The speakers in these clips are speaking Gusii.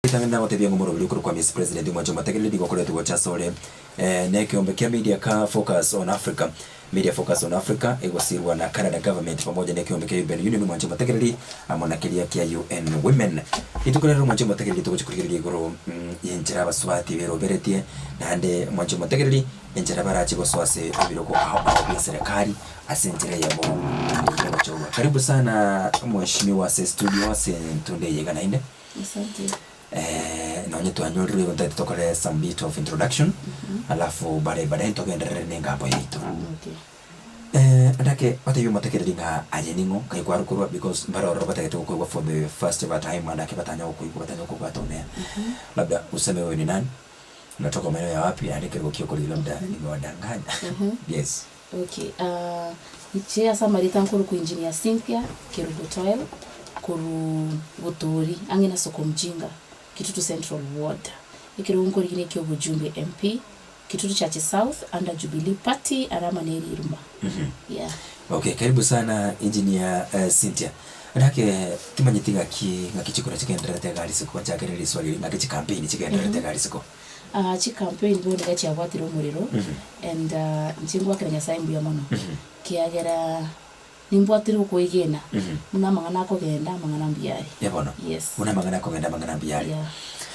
Ritang'ani nagotebia ng'a omoroberi okorokwa Miss President omwanche omotegereri nigo okoretwe gocha asore na ekeombe kia Media Car Focus on Africa Media Focus on Africa egosirwa na Canada Government pamoja na ekeombe kia European Union omwanche omotegereri amo na keria kia UN Women. Rituko rero omwanche omotegereri togochia korigereria igoro yenchera abasubati beroberetie naende omwanche omotegereri enchera barache gosoa ase ebirogo ao ao bia eserekari ase enchera eyemo yogochorwa. Karibu sana mheshimiwa ase estudio ase entunde eye iga naende. Asante. Eh, nonye twanyorire igo ntagete tokore some bit of introduction alafu bare baadaye ntogenderere na engambo yaito. Okay. Eh, ndake otebie omotegereri ng'a aye ning'o nkai kwarwa korwa because mbare ororo batagete gokoigwa for the first ever time andake batanya gokoigwa batanya gokobwata one. Labda useme wewe ni nani, unatoka maeneo ya wapi naende ekerogo kia okorigia labda nimewadanganya. Yes. Okay, ah, inche ase amarieta nkorokwa Engineer Cynthia Kerubo Toel, korwa Botori, ang'e na Soko Mjinga, Kitutu Central Ward. Ekerogo nkorigia nekia obojumbe MP, Kitutu Chache South, under Jubilee Party, arama ne riruma. Yeah. Okay, karibu sana Engineer eh, Cynthia. Nake timanyeti ng'aki ng'aki chikura chigendererete iga risiko nchakere riswali eri ng'aki chikampeni chigendererete iga risiko. Ah, chicampaign bono iga chiabwatire omorero and inche ngoakera Nyasaye mbuya mono, kiagera nimbwatire okoegena buna amang'ana akogenda, amang'ana mbuya are. Eh bono, Yes. buna amang'ana akogenda amang'ana mbuya are. Yeah.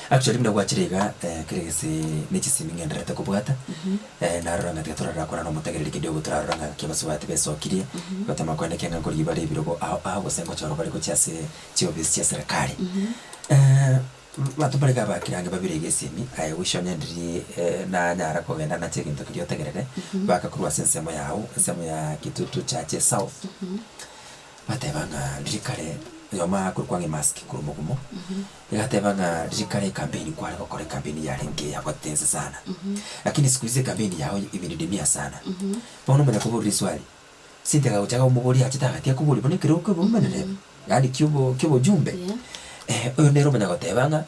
Actually buna gwachire iga eh, kere gese ne chisimi ng'endererete kobwata, narora ng'a tiga torarora kwana na omotegereri kidogo torarora ng'a naki abasubati besokirie, gotema koenekia ng'a nkorigia bare ebirogo ao ao gose ngochorwa bare gochia ase chiofisi chia serikali. Abanto mbarenge abakirange babere iga esimi, aye gochia onye ndiri nanyara kogenda nache egento keria otegerere, baka korwa ase ensemo yao, ensemo ya Kitutu Chache South, bateba ng'a riria kare oyomo akorokwa ng'a emask korwa mogumo, iga ateba ng'a riria kare ecampaign kware gokora ecampaign yarenge yabwatete ense sana, lakini siku hizi ecampaign yao imedidimia sana. Bono omanya koborwa riswali, Cynthia agagocha akamoboria achete agatia koboria bono ekerogo kia obomenene yaani kia obo kia obojumbe, Yeah. oyo nere omanya goteba ng'a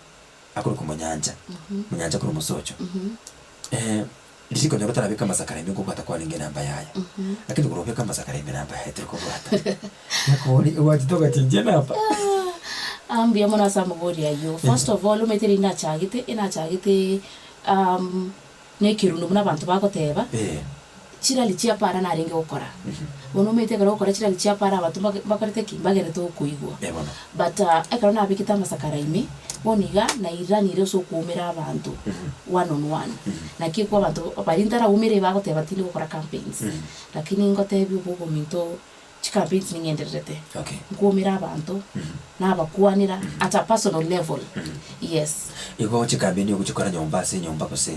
akorokwa Monyancha, Monyancha korwa Mosocho. Riria konyora otarabeka amasakara ime nkobwata kwarenge enamba yaye, lakini korwa obeka amasakara ime enamba yaye tori kobwata. Nakori gwachete ogachenjia enamba. Ah, mbuya mono ase amabori ayio. First of all omanyete riria nachagete, enachagete na ekerundo buna abanto bagoteba, Eh. chirally chia para narenge gokora. Bono omanyete ekero ogokora chirally chia para abanto mbage mbakorete ki? Mbagenderete gokoigwa. Eh bono. But ekero nabekete amasakara ime, bono iga nairanire ase okoumera abanto one on one. Naki ekwo abanto baria ntaraumere bagoteba tindi gokora campaigns. Lakini ngotebia obo ominto Chicampaigns ning'endererete, Okay. nkoumera abanto, nabakwanera at a personal level, yes. Igo chicampaign ogochikora nyomba ase enyomba gose?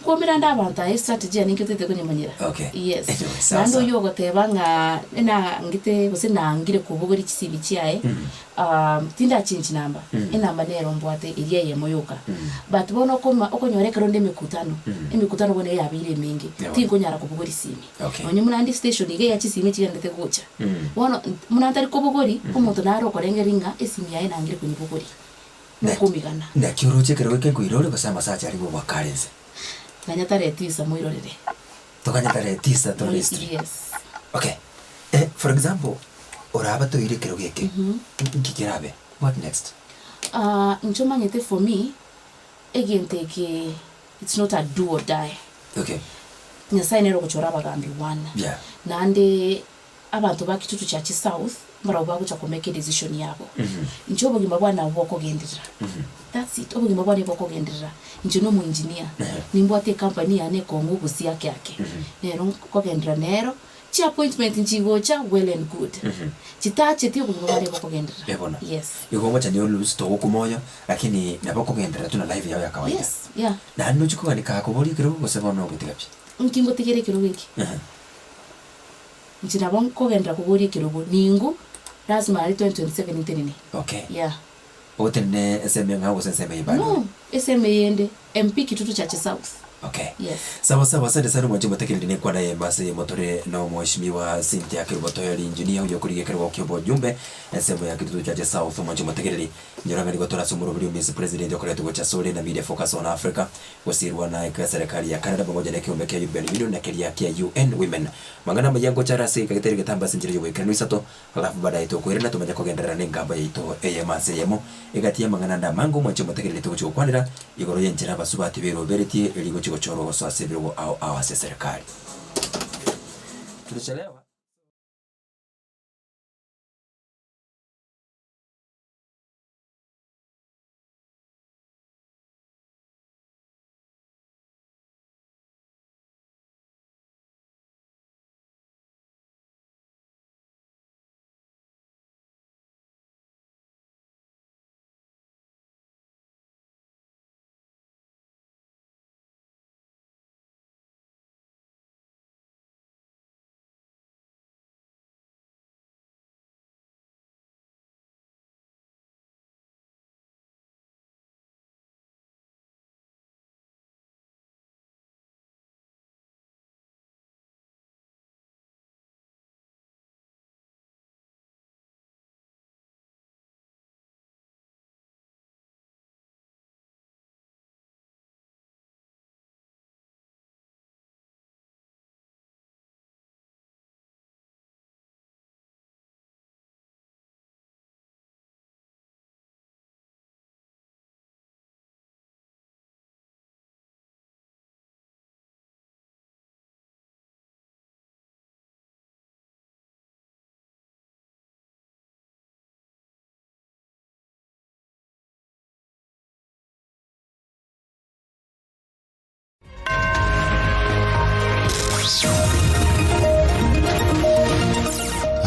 Nkoumera nde abanto aye estrategy yane inki otagete konyemanyera, Okay. yes. Anyway, sawa Naende sawa. oywo ogoteba ng'a nangete gose nangire kobogoria chisimi chiaye, tindachange number, enamba nero mbwate eria eyemo yoka. But bono okoma okonyora ekero onde emekutano, emekutano bono eyabeire emenge, Eeh. tinkonyara kobogoria esimi. Okay. Nonye buna ande station iga eya chisimi echigenderete gocha. Bono buna ntari kobogori, omonto nare okorengereria ng'a esimi yaye nangire konyebogori. Nokomigana. Naki oroche ekerogo eke nkoirore gose amasacha aria bw'obwaka are inse? Ganya tarehe tisa moirorere. Toganye tarehe tisa torore history. Yes. Okay. Eh, for example, oraba toire ekerogo eke, nki kerabe? What next? Ah, inche omanyete for me, egento eke it's not a do or die. Okay. Nyasaye nere ogochora abagambi one. Yeah. Naende abanto ba Kitutu Chache South mbarabwo bagocha ko make edecision yabo. Inche obogima bwane nabo bokogenderera. That's it, obogima bwane bokogenderera. Inche na omoengineer, nimbwate ecompany yane ekong'u gusii ake ake. Nero nkogenderera nero, chi appointment nchigocha well and good. Chitacheti obogima bwane bokogenderera. Eh bono. Yes. Igo omochani o lose togokwa moyo, lakini nabo okogenderera tu na life yao ya kawaida. Yes, yeah. Naende nochia koganika akoboria ekerogo gose bono ogotiga pi? Inki ngotigera ekerogo eke? Ehe. Inche nabo nkogenderera koboria ekerogo, ning'o lasima aria 2027 ntenene. Okay. Yeah. Otenene ensemo eng'ao gose ensemo eye bado? No, esemo eyende, MP Kitutu Chache South. Okay. Yes. Sawa sawa, asante sana mwanche motegereri ne kwana eyemo ase eyemo tore na omweshimiwa Cynthia Kerubo Toyori engineer oyo okorigia ekerogo kia obojumbe ensemo ya Kitutu Chache South omwanche motegereri nyora ng'a nigo tore ase omoroberi o Miss President okoretwa gocha asore na Media Focus on Africa gosirwa na eserikari ya Canada pamoja na ekeombe kia European Union na keria kia UN Women. Mang'ana amaya ngocha are ase egetere getambe ase enchera y'oboikeranu isato Alafu baadaye tokoirana tomanye kogenderera nengambo yaito eyemo ase eyemo, egati y'amang'ana ande amange omwanche omotegereri togochia gokwanera igoro y'enchera abasubati beroberetie erio gochia gochorwa gosoa ase ebirogo ao ao ase eserekari. Tulichelewa.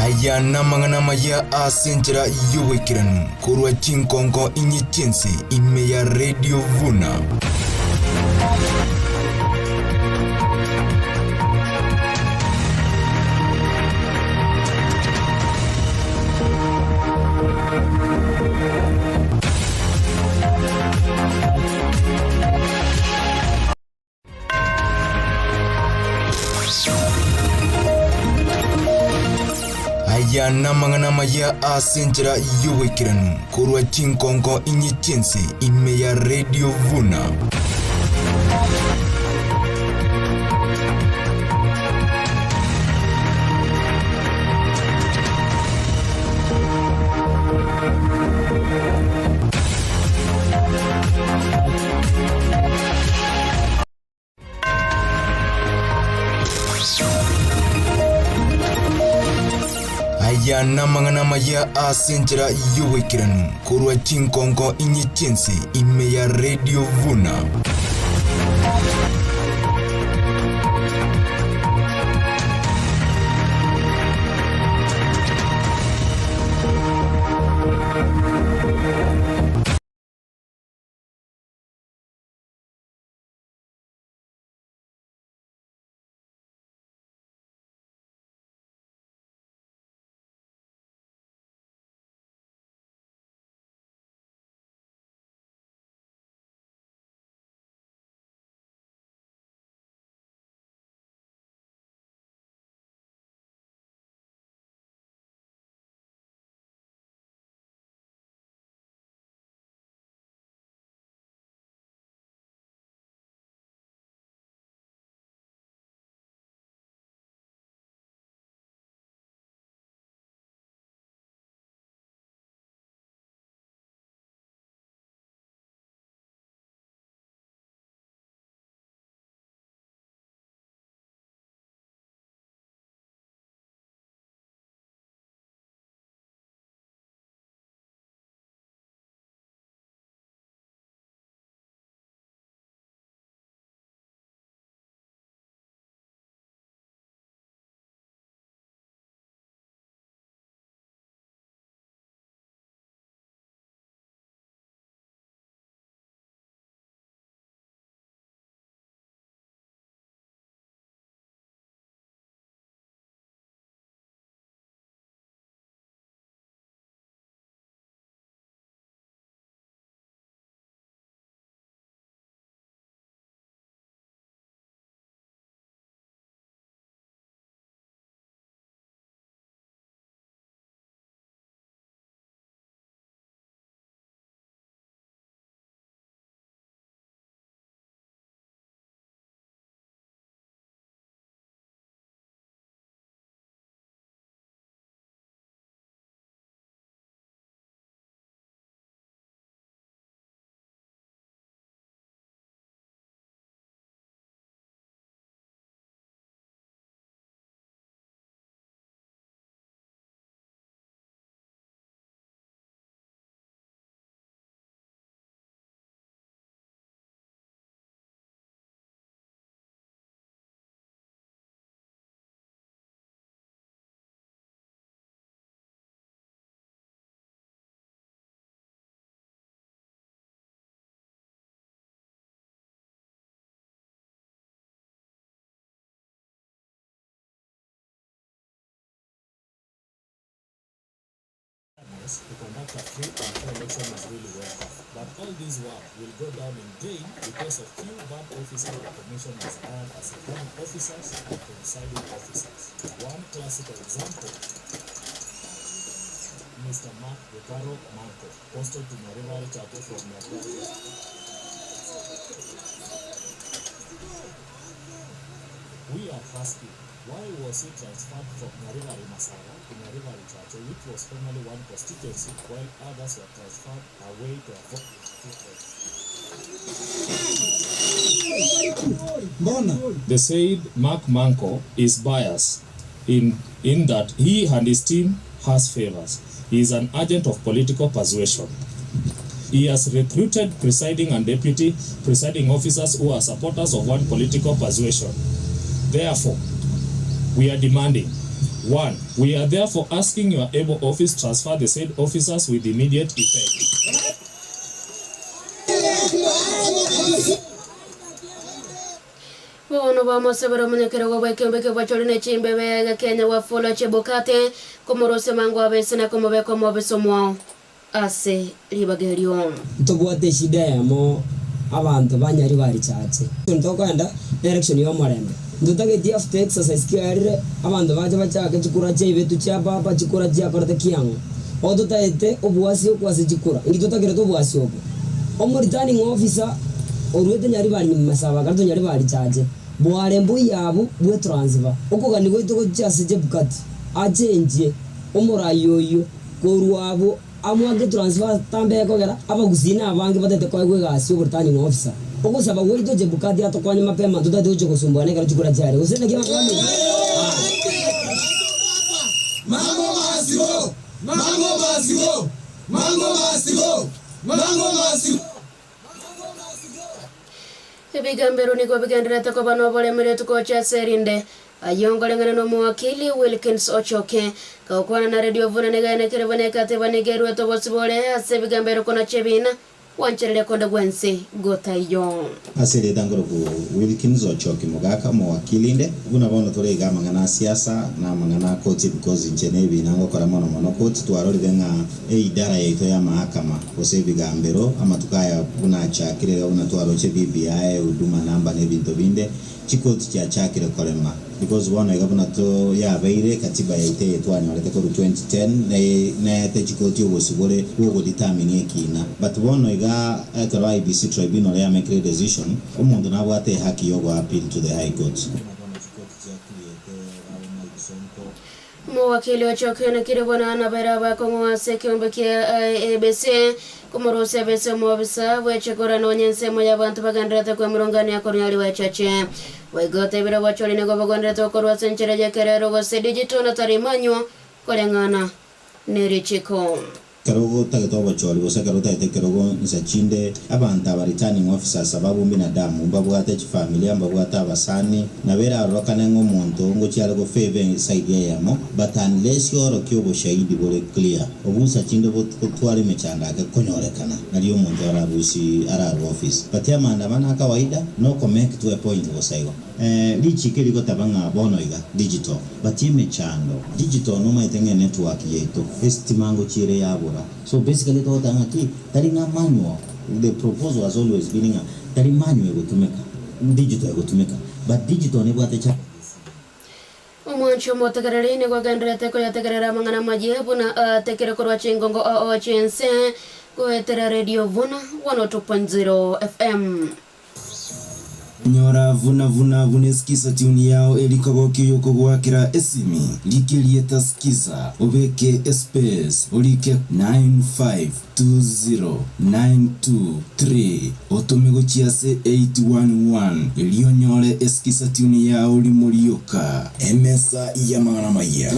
Aya namang'ana amaya ase enchera y'oboikeranu korwa chinkonko inye chi'ense ime ya Radio Vuna. Aya namang'ana amaya ase enchera y'oboikeranu korwa chinkonko inye chi'ense ime ya Radio Vuna. Aya namang'ana amaya ase enchera y'oboikeranu korwa chinkonko inye chi'ense ime ya Radio Vuna. office to conduct a free and fair election is really welcome. But all this work will go down in vain because of few bad officers the commission has hired as returning officers and presiding officers. One classical example, Mr. Mark Gitaro Manko, posted to Nyaribari Chache from Nyaribari. We are asking, why was he transferred from Nyaribari Masara to Nyaribari Chache, which was formerly one constituency, while others were transferred away to avoid interference? The said Mark Manko is biased in, in that he and his team has favors. He is an agent of political persuasion. He has recruited presiding and deputy presiding officers who are supporters of one political persuasion. Therefore, we are demanding one, we are therefore asking your able office transfer the said officers with immediate effect. Bono bamosabera omonyakerogo bw'ekeombe kebwachore ne chimbebe Kenya Wafula Chebukati komorosia mango abese na komobeka omobisa omwao ase ribaga erio. Ntobwate eshida eyemo abanto ba Nyaribari Chache. Ntokogenda na election ya omorembe. Ntotageti after exercise kiaerire abanto bache bachake chikura chiaibetwe chia papa chikura chiakorete kiang'o. Obo totaete oboasi okwo ase chikura. Inki totakerete oboasi obwo? Omo returning officer oruete Nyaribari Masaba akaretwa Nyaribari Chache. Bware mbuya abwo bwe transfer. Okogania gwaito gochia ase Chebukati achenchie omorai oyio korwa abwo Amoake transfer atambe ekogera abagusii na abange batete koegwa egasi y'obo returning officer. Ogosaba gwaito Chebukati atokonye mapema ntotagete gochia gosumbuana ekero chikura chiare gose naki abanto bamino? Ebigambero nigo bigendererete koba noboremu rituko gochia ase erinde. Ayio nkoreng'ana nomowakili Wilkins Ochoke. Gakwana na Radio Vuna nigo aenekire buna ekatiba nigo eruete obosibore ase ebigambero konacha ebiina gwanchereria konde gwensi gotaiyo. Ase erieta nkorokwa Wilkins Ochoki Mogaka, omowakili inde. Buna bono tore iga amang'ana a siasa na amang'ana a koti because inche nebiina ngokora mono mono koti twarorire ng'a eidara yaito ya mahakama gose ebigambero amatuko aya buna achakire iga buna twaroche BBI, Huduma number na ebinto binde chikoti chiachakire korema because bono iga buna to yabeire katiba yaito eye twanyorete korwa 2010 ne naete chikoti obosibore bwa ogodetermine ekina but bono iga ekero IEBC tribunal yamekire edecision omonto nabwate ehaki yogo appeal to the high court. Buna bono chikoti chia create abo Mike Sonko. Omowakili ochokenekire buna nabaire abakong'u ase ekeombe kia IEBC komorusia abese omobisa bw'echikura nonya ensemo y'abanto bagendererete kwemurungania korwa riwa echache. Boigo otebire obochori nigo bogendererete gokorwa ase enchera y'ekerero gose digital na tari manual koreng'ana nerichiko. Ekero otagete obochori gose ekero otagete ekerogo nsa chinde, abanto aba returning officers aba b'ombinadamu mbabwate chifamilia, mbabwate abasani, nabo erarorokane ng'a omonto ngochia are go favour eside eyemo, but unless orokie oboshahidi bore clear, obwo nsa chinde botware emechando ake konyorekana, nario omonto ararusie ararue office. But amaandamano a kawaida, noko make to a point bosa igo. Richiiko eri goteba ng'a bono iga digital but emechando digital nomaete ng'a enetwork yaito esitima ngochia ere yabora so basically togoteba ng'a ki tari ng'a manual the proposal has always been ng'a tari manual egotumeka digital egotumeka but digital nebwate challenges. Omwanchi omotegereri nigo agendererete koyategerera amang'ana amayia buna aatekire korwa chingongo ao chi'ense goetera Radio Vuna 102.0 FM. Nyora vuna vuna buna eskiza tune yao eri kogokia oyokogoakera esimi. Rika erieta skiza, obeke espace, orike 9520923 otome gochia ase 811 erio onyore eskiza tune yao rimo rioka. Emesa y'amang'ana amaya.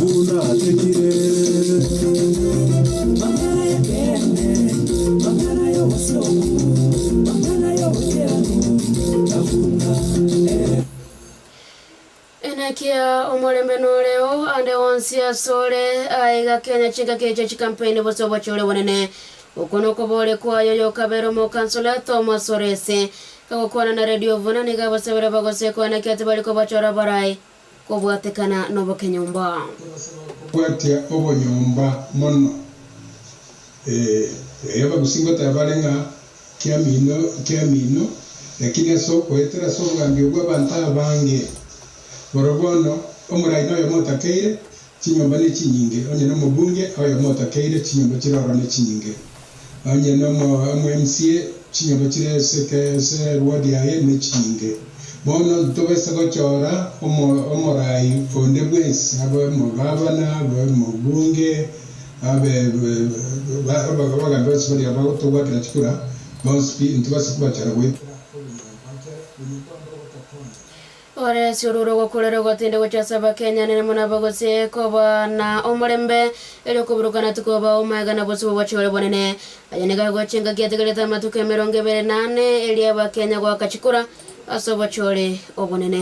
Enekia omorembe noreo ande onsi asore aiga Kenya chingaki eche chikampeni gose obochore bonene. Okwo nokobooria kwaye oyokabere omokansula Thomas Oresi. Kagokwana na Radio Vuna nigo abasabire abagosii koenekia tibari kobachora abarai kobwatekana nobokenyomba. Kobwatia obonyomba mono. Ee, abagusii ngoteba bare ng'a kiamino kiamino, lakini ase okoetera ase obogambi obwo abanto abange borobwo bono omorai noyomo otakeire, chinyomba nechinyinge, onye nomobunge oyomo otakeire, chinyomba chire ororo nechinyinge, onye nomo omo MCA chinyomba chire ase eke ase eward yaye nechinyinge. Bono ntobasa gochora omo omorai onde bwensi abe omogavana, abe omobunge, Abe abagambi bonsi baria bagotogwakera chikura bonsi pi, ntibase kobachora goetera obunyomba nchera bunyomba mbogotokonya. Ore ase ororo ogokurera ogotinde gochia ase Abakenya nere mono abagose koba na omorembe, erio okoburukana tikoba omaiga na bosio bw'obochore bonene. Aya nigo agocha engaki atigarete amatuko emerongo ebere na ane erio Abakenya goaka chikura ase obochore obonene.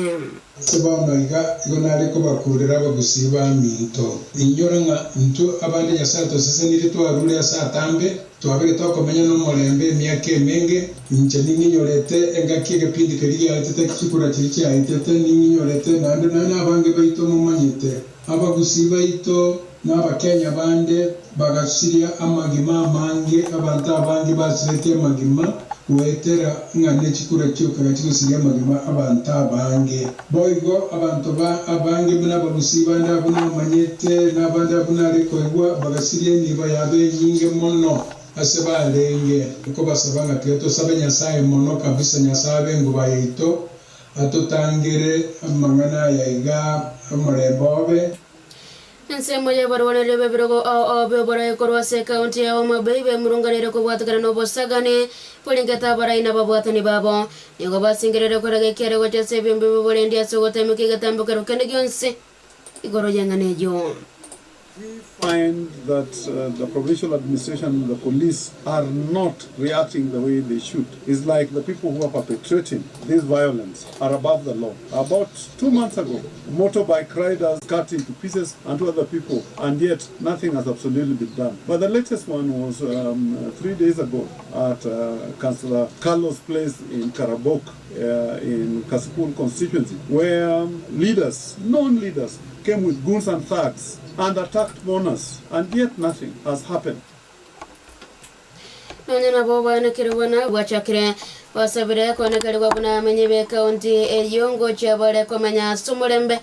Ase bono iga, igo nare kobakuurera abagusii baminto. Inyora ng'a intwe abande Nyasae atosesenirie twarure ase atambe, twabire tokomenya nomorembe emiaka emenge. Inche ning'inyorete engaki egepindi keria giaetete chikura chiria chiaetete, ning'inyorete naende naende abange baito momanyete. Abagusii baito na Abakenya bande bagasiria amagima amange, abanto abange basiretie amagima goetera ng'a nechikura chioka chigosiria amagima 'abanto abange. Boigo abanto ba abange buna abagusii bande abwo namanyete, na abande abwo nare koigwa, bagasiria enibo yabo enyinge mono ase barenge. Nkobasaba ng'a tiga tosabe Nyasae mono kabisa, Nyasae abe enguba yaito, atotangere amang'ana aya iga, omorembe obe. Ensemo y'abarwaneria b'ebirogo ao ao b'oborai korwa ase ekaunti ya Homa Bay bemurunganire kobwatekana n'obosagani borengete abarai na ababwatani babo. Nigo basingerire korega ekiare gochia ase ebiombe bi'oborendi ase ogotameka egetambokero kende gionsi igoro y'eng'ana eyio. We find that the provincial administration and the police are not reacting the way they should. It's like the people who are perpetrating this violence are above the law. About 2 months ago, motorbike riders cut into pieces and two other people, and yet nothing has absolutely been done. But the latest one was 3 days ago at Councillor Carlos' place in Karabok in Kasipul constituency, where leaders, known leaders, came with guns and thugs and attacked mourners, and yet nothing has happened. Nonya nabo baenekerwe buna bwachakire, basabire koenekerigwa buna amenyi b'ekaunti eyio ngochia bare komenya ase omorembe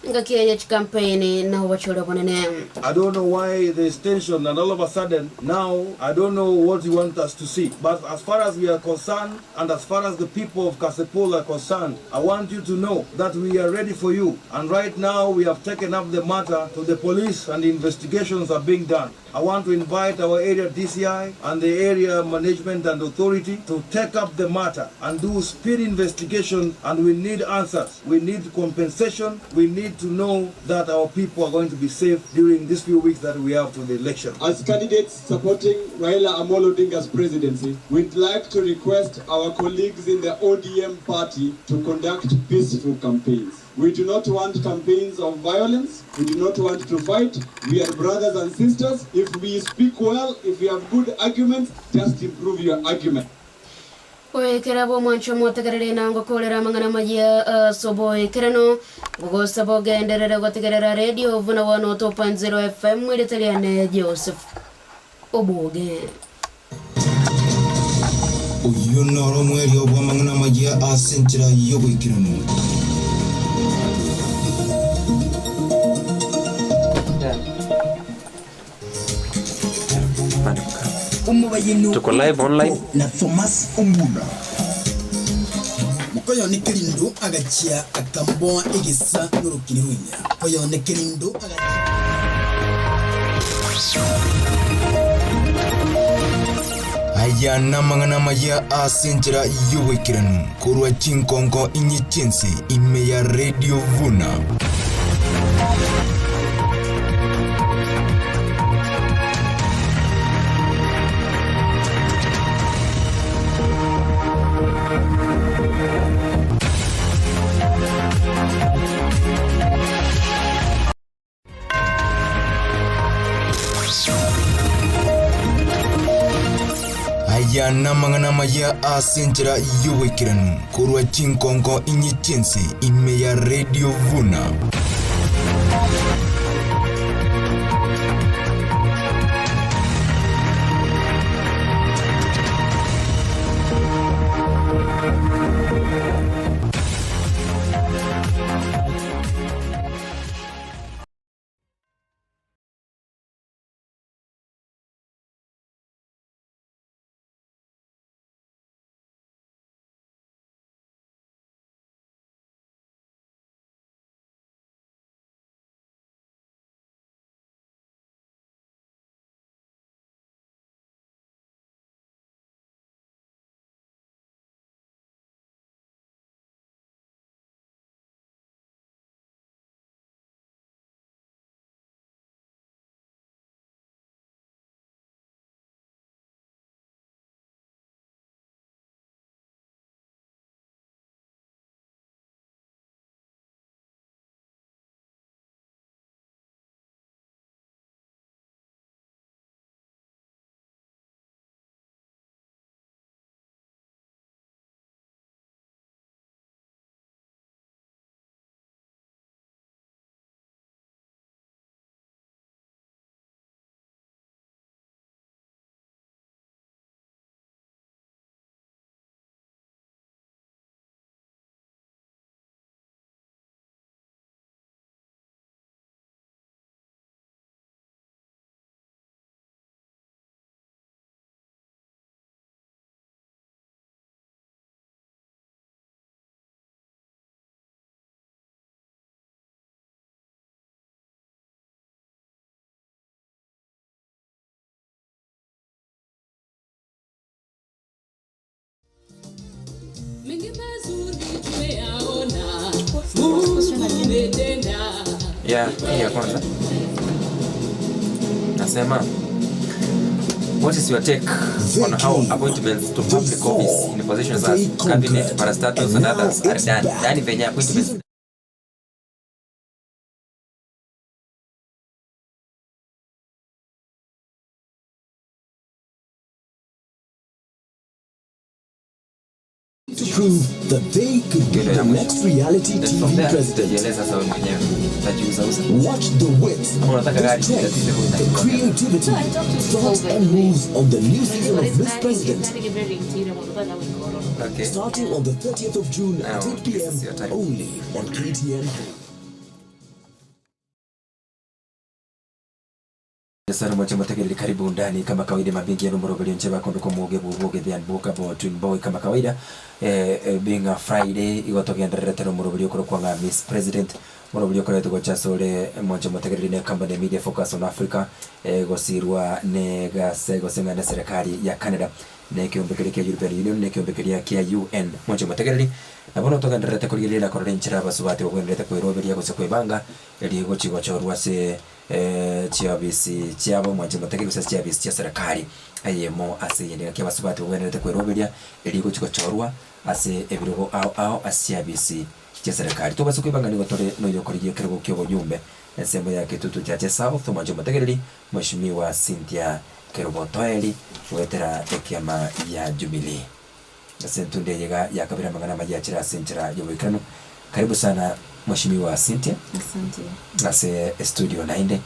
engaki eye chikampeini na obochore obonene. I don't know why there's tension and all of a sudden now I don't know what you want us to see. But as far as we are concerned and as far as the people of Kasipul are concerned, I want you to know that we are ready for you. And right now we have taken up the matter to the police and the investigations are being done. I want to invite our area DCI and the area management and authority to take up the matter and do speed investigation, and we need answers. We need compensation. We need to know that our people are going to be safe during these few weeks that we have to the election. As candidates supporting Raila Amolo Odinga's presidency, we'd like to request our colleagues in the ODM party to conduct peaceful campaigns. We do not want campaigns of violence. We do not want to fight. We are brothers and sisters. If we speak well, if we have good arguments, just improve your argument. Goikera bw'omwancho omotegerere na ngokorera amang'ana amaya ase oboikeranu, ngogosaba ogenderere gotegerera Radio Vuna 102.0 FM, erieta riane Joseph Obuoge. Oyio noro omwerio bw'amang'ana amayia ase enchera y'oboikeranu. Tuko live online. Na Thomas Ombuna. Mokoyone Kerindo agachia akamboa egesa norokini rw'imea. Koyone Kerindo agachia. Aya namang'ana amaya ase enchera y'oboikeranu korwa chinkonko inye chi'ense ime ya Radio Vuna. Aya namang'ana amaya ase enchera y'oboikeranu korwa chinkonko inye chi'ense ime ya Radio Vuna. Yeah, hii ya kwanza. Nasema What is your take on how appointments to public office in positions as cabinet, parastatals and others are done? Yaani venye appointments To prove that they could be the next reality Then from TV there, president. utajieleza sasa wewe mwenyewe. Utajiuzauza. Watch the wit, Kama unataka the gari, strength, tatizo the creativity, thoughts and moves on the new season of Miss President. Okay. Starting on the 30th of June at 8 p.m. only on KTN. Sana moja motegereri karibu ndani kama kawaida mabingi ya numero belio ncheba kondo kwa muge bubuge the unbookable twin boy kama kawaida eh, eh, being a Friday igotogenderera tero muro belio koro kwa Miss President muro belio kore tugo chasore moja motegereri ne company media focus on Africa eh, gosirwa ne gase gosenga na serikali ya Canada ne kiumbe kile kia European Union ne kiumbe kile kia UN moja motegereri nabono togendererete korigereria korora enchera abasubati bagendererete kweroberia gose kwebanga erio gochigochorwa ase eh, chiobisi chiabo mwanche motegereri gose chiobisi chia serikali eyemo ase eyende ng'aki abasubati bagendererete kweroberia erio gochigochorwa ase ebirogo ao ao ase chiabisi chia serikali. Tobase kwebanga nigo tore noyo okorigia ekerogo kia obonyumbe ensemo ya Kitutu Chache South mwanche motegereri Mheshimiwa Cynthia Kerubo Toeri goetera ekiama ya Jubilee. Ase entunde eye iga ya kabere amang'ana amaya achire ase enchera y'oboikeranu. Karibu sana Mheshimiwa Cynthia Asante. ase estudio naende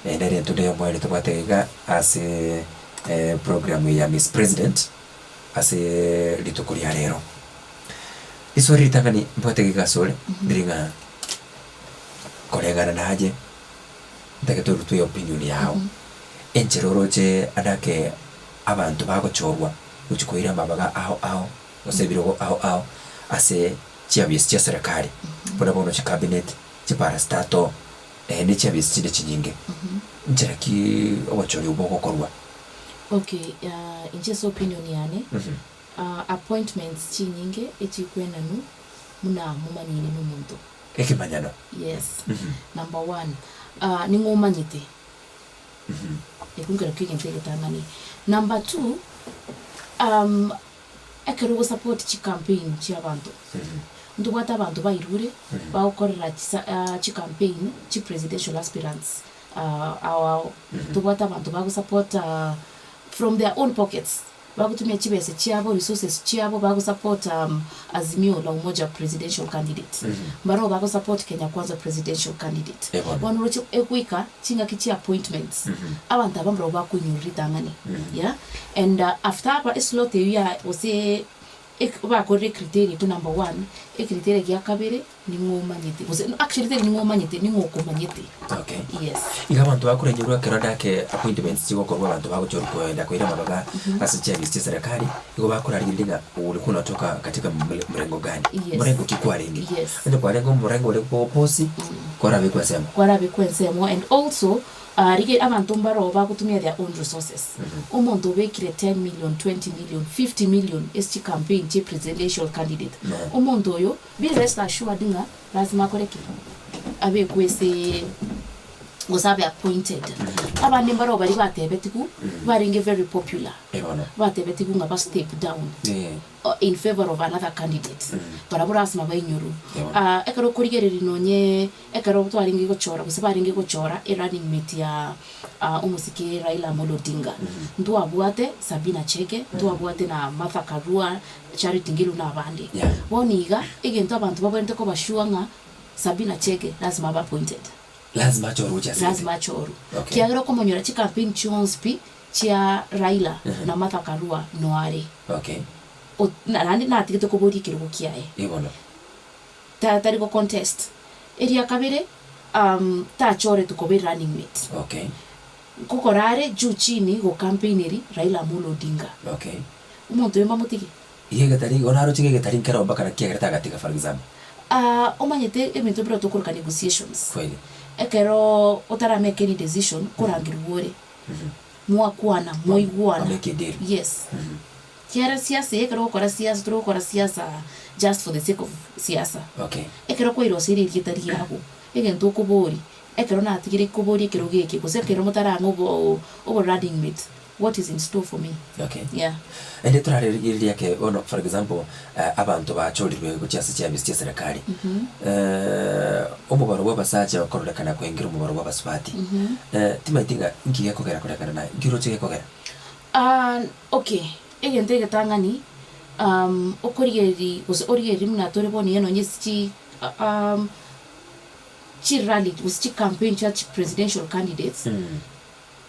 eh, nere entunde y'omoerio tobwate iga ase eh, program ya Miss President ase rituko ria rero. Riswali ritang'ani mbwate iga asore ndiri ng'a koreng'ana naye ntagete orutwe opinion yao enchera oroche adake abanto bagochorwa gochia koira amabaga ao ao gose ebirogo ao ao ase chiabisi chia serikali buna bono chicabinet, chiparastato ne chiabisi chinde chinyinge nchera ki obochori obwo bogokorwa? Okay, ah, inche ase opinion yane, ah, appointments chinyinge echikwenanu buna momanyine na omonto. Ekemanyano. Yes. Number one, ah, ning'o omanyete? Ekio nkerokio egento egetang'ani. Number two, um, ekero ogosupport chicampaign chia abanto, ntobwate abanto bairure bagokorera chisa chicampaign chi presidential aspirants ao ao. Ntobwate abanto bagosupport from their own pockets, bagotumia chibesa chiabo, resources chiabo bagosupport Azimio la Umoja presidential candidate, mbaroo bagosupport Kenya Kwanza presidential candidate. Bono. Bono oroche egoika chingaki chia appointments, abanto aba mbarabwo bakoinyora ritang'ani, yeah, and after aba eslot eywo ya gose. Ek bakorire ecriteria ekio number one, ecriteria gia kabere ning'o omanyete gose actually tari ning'o omanyete ning'o okomanyete. Okay. Yes. Iga abanto bakorengerwa ekero dake appointments chigokorwa abanto bagochorwa koenda koira amabaga ase chiafisi chia serikali, igo bakorarigereria ng'a ulikuwa unatoka katika mre mrengo gani? Yes. Mrengo ki kwarenge? Yes. Onye kwarenge omorengo ore bwa oposi, kwarabekwa ensemo. Kwarabekwa ensemo and also Rigia abanto mbaroo bagotumia their own resources. Omonto obekire 10 million, 20 million, 50 million ase chicampaign chie presidential candidate, omonto oyo be rest assured ng'a lazima akore ki? Abekwe ase gose abe appointed. Abande mbaroo baria batebetigwe barenge very popular, batebetigwe ng'a ba step down. In favour of another candidate, barabwo lasima bainyorwe. Ekero okorigereria nonye ekero twarenge gochora gose barenge gochora e running mate ya omosike Raila Amolo Odinga, ntwabwate Sabina Chege, ntwabwate na Martha Karua, Charity Ngilu na abande. Bono iga, egento abanto babwenerete koba sure ng'a Sabina Chege lasima abe appointed. Lasima achorwe gochia ase Lasima achorwe. Kiagera okomonyora chicampaign chionsi pi, chia Raila na Martha Karua noare. Okay. O, na naende natigete koboria ekerogo kiaye. Eh bono. Ta, tari go contest. Eria kabere, um, tachoretwe koba erunning mate. Okay. Nkokora are juu chini go campaigneri Raila Amolo Odinga. Okay. Omonto oyo mbamotige? Iga egetari, igo naroche iga egetari nkero mpaka naki kiagerete agatiga for example. Ah, omanyete ebinto mbire tokoroka negotiations. Kweli. Ekero otara make any decision, korangerigwa ore. Mwakwana, mwaigwana. Mwamake a deal. Yes. Kiagera siasa eye ekero ogokora siasa tore gokora siasa just for the sake of siasa. Okay. Ekero kwairoseire erieta riago, egento okoboria, ekero natigire koboria ekerogo eke, gose ekero motarang'a obo obo running mate, what is in store for me? Okay. Yeah. Naende torarigereria eke bono for example, abanto bachorirwe gochia ase chiafisi chia serikali, omobaro bwa abasacha okororekana koengera omobaro bwa abasubati, timaeti ng'a inki gekogera korekana naye, inki oroche gekogera? Okay, egento egetang'ani, okorigereria gose origereria buna tore bono iga nonye ase chi chirally gose chicampaign chia chipresidential candidates,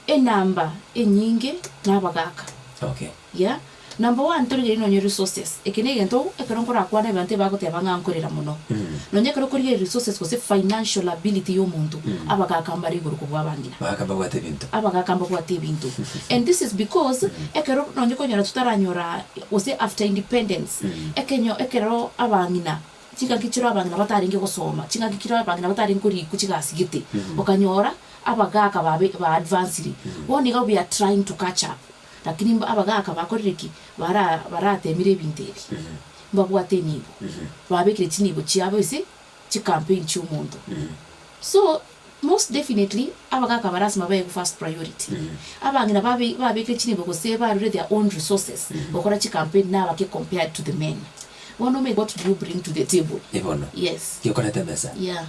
Enamba enyinge nabagaaka. Okay. Yeah. Number one torigereria nonye resources, eke negento ekero nkorakwane abanto ebagoteba ng'a nkorera mono. Nonye ekero okorigereria resources gose financial ability ya omonto, abagaaka mbare igoro kobua abang'ina. Abagaaka mbabwate ebinto. Abagaaka mbabwate ebinto. And this is because ekero nonye okonyora totaranyora gose after independence, ekenyo ekero abang'ina Chingaki chiria abang'ina batarenge gosoma, chingaki chiria abang'ina batarenge korikwa chigasi gete, okanyora abagaka babe ba advancire. Bono iga we are trying to catch up, lakini mb abagaka bakorire ki? Bara baratemire ebinto ebi, mbabwate enibo, babekire chinibo chiabo ase chicampaign chia omonto. So, most definitely abagaka aba lasima baegwe first priority. Abang'ina babe babekire chinibo gose barure their own resources gokora chicampaign nabake compared to the men. Bono omanyete what do you bring to the table? Eh bono. Yes. Gekoreta emesa. Yeah.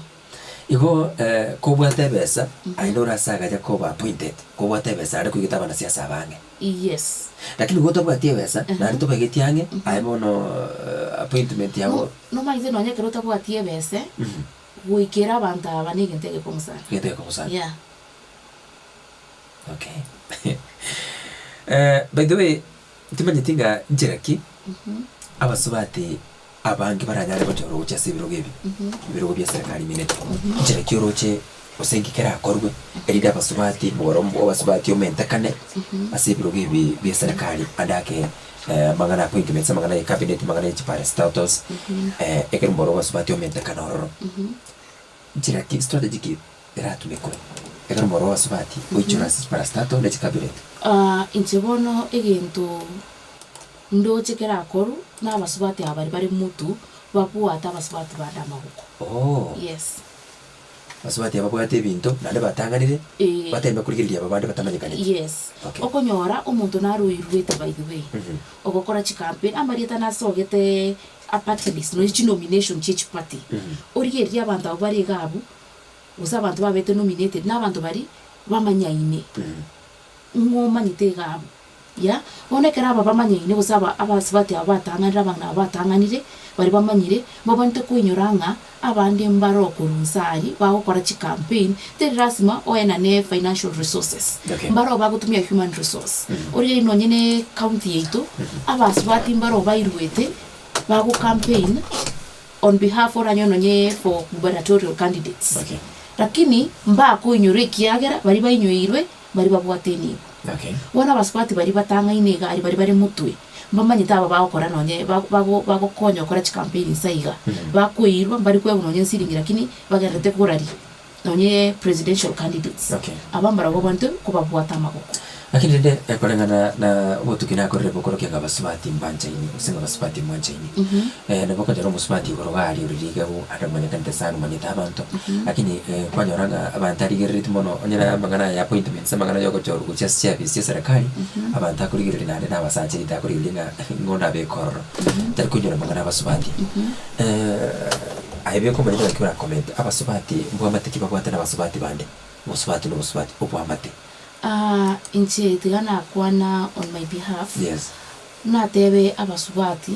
Igo kobwate ebesa, aye nore ase agacha koba appointed, kobwate ebesa aria koigete abanasiasa aba ang'e. Yes. Lakini igo otabwati ebesa, naende tobegeti ang'e, aye bono appointment yago. Nomanyete nonye ekero otabwati ebese, goikera abanto aba negento egekong'u sana. Egento egekong'u sana. Yeah. Okay. By the way, timanyeti ng'a nchera ki abasubati abange baranyare gochora gochia ase ebirogo ebi, ebirogo bia serikali minene. Nchera ki oroche gose nki kerakorwe erinde abasubati omogoro bwa abasubati omentekane ase ebirogo ebi bia serikali ande ake amang'ana appointments, amang'ana ya cabinet, amang'ana ya chiparastatals, ekero omogoro bwa abasubati omentekane ororo. Nchera ki, strategy ki eratumekwe ekero omogoro bwa abasubati oichore ase chiparastatal ne chicabinet? Inche bono egento Ndoche kerakorwe nabasubati aba baria bare mutu babwate abasubati bande amagoko. Oo. Yes. Abasubati aba babwate ebinto naende batang'anire, Ee. batembe korigereria aba bande batamanyekaneti. Yes. Okay. Okonyora omonto naroirwete by the way, ogokora chicampaign, amarieta nasogete a party list nonya chinomination chie chiparty, origererie abanto abwo bare iga abwo, gose abanto babete nominated, na abanto baria bamanyaine, ng'o omanyete iga abwo. Ya, bono ekero aba bamanyaine, gose aba abasubati aba batang'anire, abang'ina aba batang'anire, baria bamanyire, mbabwenerete koinyora ng'a abande mbare okorwa inse aria, bagokora chicampaign, teri lasima oenane financial resources, Okay. mbaroo bagotumia human resource. Origereria nonye ne county yaito, abasubati mbaroo bairuete. Bago campaign on behalf oranyore nonye for gubernatorial candidates. Okay. Lakini mbakoinyora ekiagera baria bainyoirwe baria babwate enibo. Okay. Bono abasubati baria batang'aine iga aria baria bare motwe, mbamanyete aba bagokora nonye bago bago bagokonya gokora chicampaign inse iga, bakoirwa mbari koegwa nonye nsiringi lakini bagendererete koraria nonye presidential candidates. Okay. Aba mbarabwo babwenerete kobabwata amagoko. Lakini rende koreng'ana na obotuki nakorire bokorokia ng'a abasubati mbanchaini gose ng'a abasubati mwanchaini. Nabo okonyora omosubati igoro iga aria ore rigegu ande omanyekanete sana omanyete abanto, lakini kwanyora ng'a abanto arigereretie mono onye na amang'ana aya ya appointments amang'ana ya ogochorwa gochia ase chiafisi chia eserekari, abanto akorigereria naende na abasacha egento akorigereria ng'a ng'o ndabeke ororo, tari koinyora amang'ana abasubati. Aye beka omanyete naki ora comment, abasubati mbwamate ki babwate na abasubati bande? Obosubati na obosubati, obwamate. Inche tiga nakwana on my behalf, Yes. natebe abasubati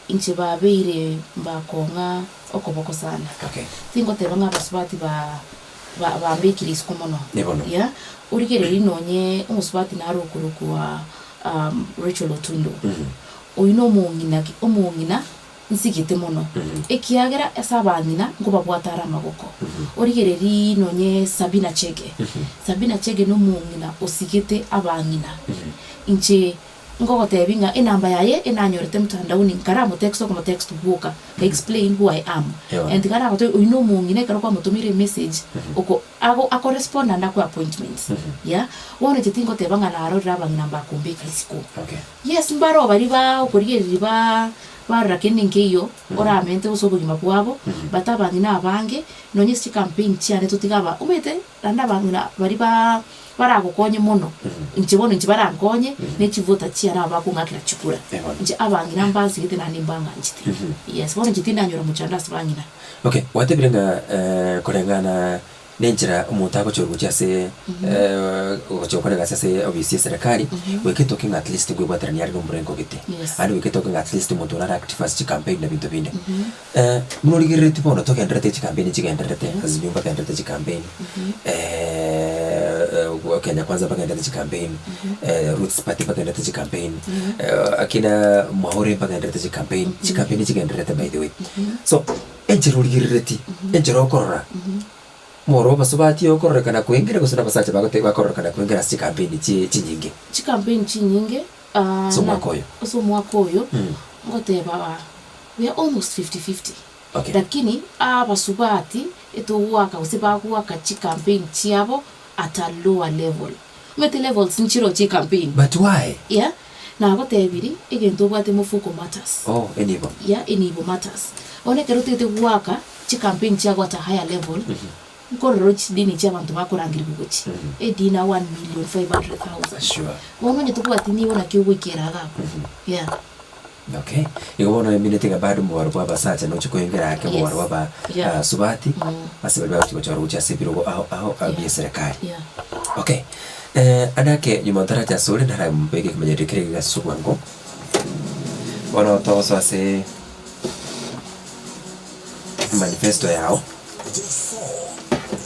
inche babeire mbakong'a okoboko sana. Okay. Tingoteba ng'a abasubati ba ba bambekire isiko mono. Ni bono. Yeah, origereria nonye omosubati nare okorokwa Rachel Otundo. Oyio na omong'ina ki omong'ina nsigete mono, ekiagera ase abang'ina nkobabwate are amaboko. Origererie nonye Sabina Chege. Sabina Chege nomong'ina osigete abang'ina. Inche nkogotebia ng'a enamba yaye enanyorete mtandaoni nkaramotext okomotext bwoka, nka explain who I am. And tiga nagotebia oyio nomong'ina ekero kwamotomeire emessage, oko ago akorespond naende akoe appointments. Yeah, bono inche tingoteba ng'a narorire abang'ina mbakombeka isiko. Yes, mbaro baria ba okorigereria ba barora kende nkeiyo oramente gose obogima bwabo, but abang'ina abange nonye ase chicampaign chiane totiga aba omanyete naende abang'ina baria ba baragokonye mono, inche bono inche barankonye ne chivota chiane aba bakong'akera chikura. Inche abang'ina mbansigete naende mbang'anchete. Yes, bono inche tindanyora mochando ase bang'ina. Okay, gwatebire ng'a koreng'ana Nenchera omonto agochorwa gochia ase gochia gokora egasi ase ofisi ya eserekari, goika etoke ng'a at least nkoebwaterania are nomorengo gete. Yes. Naende goika etoke ng'a at least omonto ore are active ase chicampaign na binto binde. Buna origereretie bono togendererete chicampaign chigendererete, Azimio mbagendererete chicampaign, Kenya Kwanza mbagendererete chicampaign, Roots Party mbagendererete chicampaign, akina Mwaure mbagendererete chicampaign, chicampaign chigendererete by the way. So, enchera origereretie, enchera okorora. Moro obasubati okororekana kwengire gose nabasacha bagote bakororekana kwengire ase chikampeni chi chinyinge? Chikampeni chinyinge Ase omwaka oyo. ase omwaka oyo ngoteba we are almost fifty fifty Okay. lakini abasubati etogoaka gose bagoaka chikampeni chiabo at a lower level. Omanyete levels nchiroo chie campaign. But why? Yeah, nagotebirie egento obwate mofuko matters. Oh, enibo. Yeah, enibo matters. Bono ekero otagete goaka chicampaign chiago at a higher level, nkorora ore chidini chia abanto bakorangerigwa gochia, edini a 1,500,000. Sure. Bono onye tobwati nibo naki ogoikera iga abwo. Yeah. Okay, igo bono emineti ng'a bado omobaro bwa abasacha noche koengera ake omobaro bwa aba Yeah. ah, subati ase baria bagochi gochora gochia ase ebirogo ao ao ao bia eserekari. Yeah. Okay, eh, ande ake nyuma ntaracha asore ntarambeke ekemanyererio keria gegaswa bwango, bono togosoa ase manifesto yao. They fall,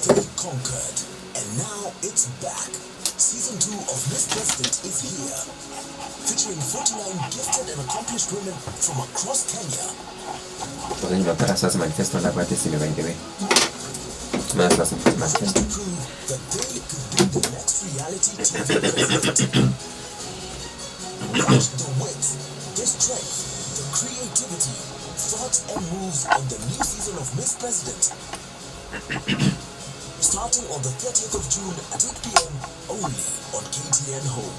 they conquered, and now it's back. Season 2 of Miss President is here. Featuring 49 gifted and accomplished women from across Kenya. Gose nyuma ntarasoa ase manifesto ndabwate esime by the way. Mara soa ase manifesto. To prove that they could be the next reality TV president. Watch the wit, the strength, the creativity, thoughts and moves on the new season of Miss President. Starting on the 30th of June at 8 p.m. only on KTN Home.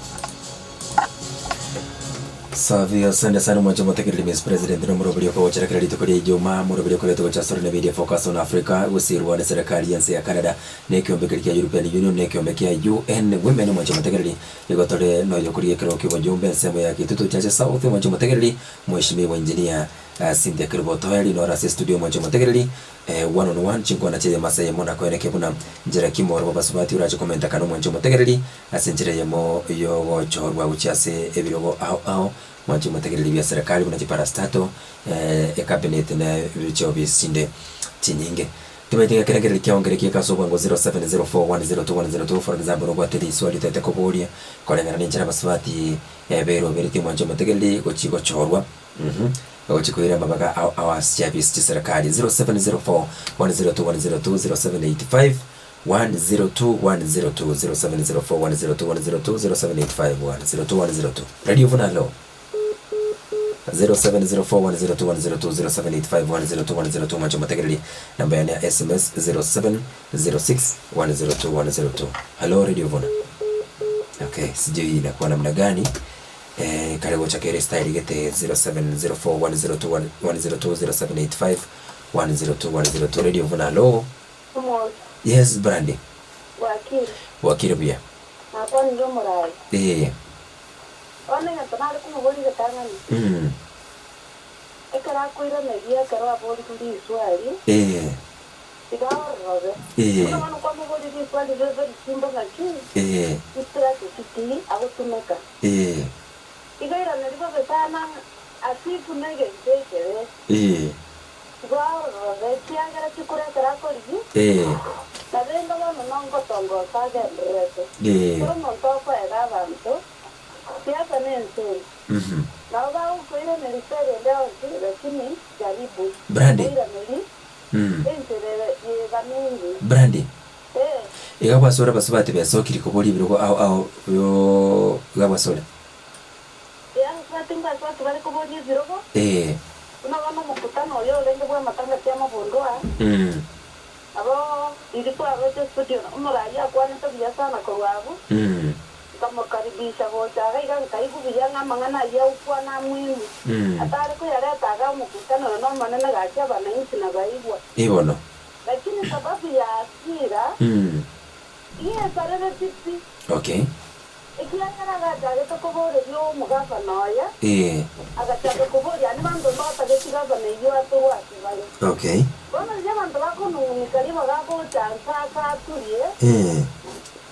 Safi asante sana mwancho motegereri Miss President nomorobori okogochera kera rituko ria Ijumaa morobori okoretwa gocha asore na Media Focus on Africa gosirwa ne serikali yense ya Canada na ekiombe keria kia European Union na ekiombe kia UN Women mwancho motegereri igo tore noyo koria ekerogo kia obojumbe ensemo ya Kitutu Chache South mwancho motegereri Mheshimiwa Engineer Cynthia Kerubo Otoeri noro ase estudio mwancho motegereri One on one, chinkwana chi'eyemo ase eyemo, na koenekia buna nchera ki omoro bw'abasubati orache komentekana omwanche omotegereri ase enchera eyemo y'ogochorwa gochia ase ebirogo ao ao, mwanche omotegereri bia serikali buna chiparastato, ecabinet na ebicheo bisinde chinyinge. Timanyeti ng'a ekerengererio kiao nkereki eke ase obwango 0704102102 for example nobwate riswali otagete koboria koreng'ana nenchera abasubati beroberetie omwanche omotegereri gochia gochorwa. Ogochia koira amabaga ao ao ase chiafisi chi'eserekari 0704 102 102 0785 102 102 0704 102 102 0785 102 102 Radio Vuna hello 0704 102 102 0785 102 102 mwanche omotegereri namba yane ya sms 0706 102 102 hello Radio Vuna okay sijui inakuwa namna gani Eh, kare gocha kere style gete 0704 102 102 0785 102 102 Radio Vuna hello. Omoyo. Yes Brandy. Bwakire. Bwakire buya. Nakwanire omorai. Eh. Bono egento nare komoboria egetang'ani. Ekero akoiraneria ekero aborigwe riswali. Eh. Tiga aororobe. Eh. Buna bono kwamoboria riswali rire very simple ng'aki. Eh. Chistrategy ki agotumeka. Ee. Igo iraneri bobe sana ng'a ase buna egento ekebe. Ee. Igo aororobe, ekiagera chikura ekero akorigia, Ee. na rende bono nongotongosa agendererete. Ee. Kera omonto okoega abanto, siasa nense eye. Nabo bagokoiraneria stori ende yonsi, lakini jaribu Brandy. koiraneria enchera ere yegamingi. Brandy. Ee. Iga gwasore abasubati besokiri koboria ebirogo ao ao yoo iga gwasore. Ee, abasubati mbasubati bare koboria ebirogo, Ee. buna bono omokutano oyo orenge bw'amatanga amabundu aa, Nabo riria twaroche studio omoraia akwanete buya sana korwa abwo, nkamokaribisha gocha iga iga nkaigwa buya ng'a amang'ana ayio agokwana amuhimu, atare koyareta iga omokutano oyo nomonene gaki abananchi nabaigwa. Ee bono. Lakini sababu ya hasira iga esarereti pi. Okay. Ekiagera agachagete koboreria omogavana oye, Ee. agachaka koboria, Aria banto mbatageti gavana eyio atorwe ase bare. Okay. Bono riria abanto bakonung'unika ribaga agocha nse ase aturie, Ee.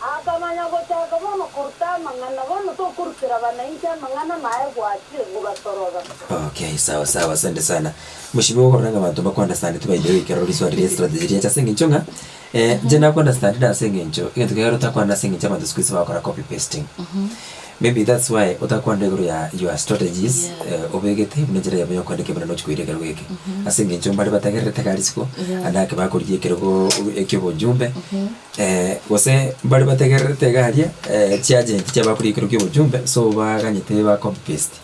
akamanya gochaka bono koruta amang'ana, bono tokorutera abananchi amang'ana naye gwachire kobasorora. Okay, sawa sawa, asante sana. Mheshimiwa okorora ng'a abanto mbakounderstand by the way ekero riswali ria strategy riacha ase eng'encho ng'a inche nakounderstandire ase eng'encho egento kegere otakwana ase eng'encho abanto siku hizi bagokora copy pasting. Maybe that's why otakwanire igoro ya your strategies obegete buna enchera yabo yokoenda buna nochi koira ekerogo eke. Ase eng'encho mbare batagererete iga risiko, ande ake bakorigia ekerogo ekia obojumbe, gose mbare bategererete iga aria chiagent chia bakorigia ekerogo kia obojumbe so baganyete ba copy paste.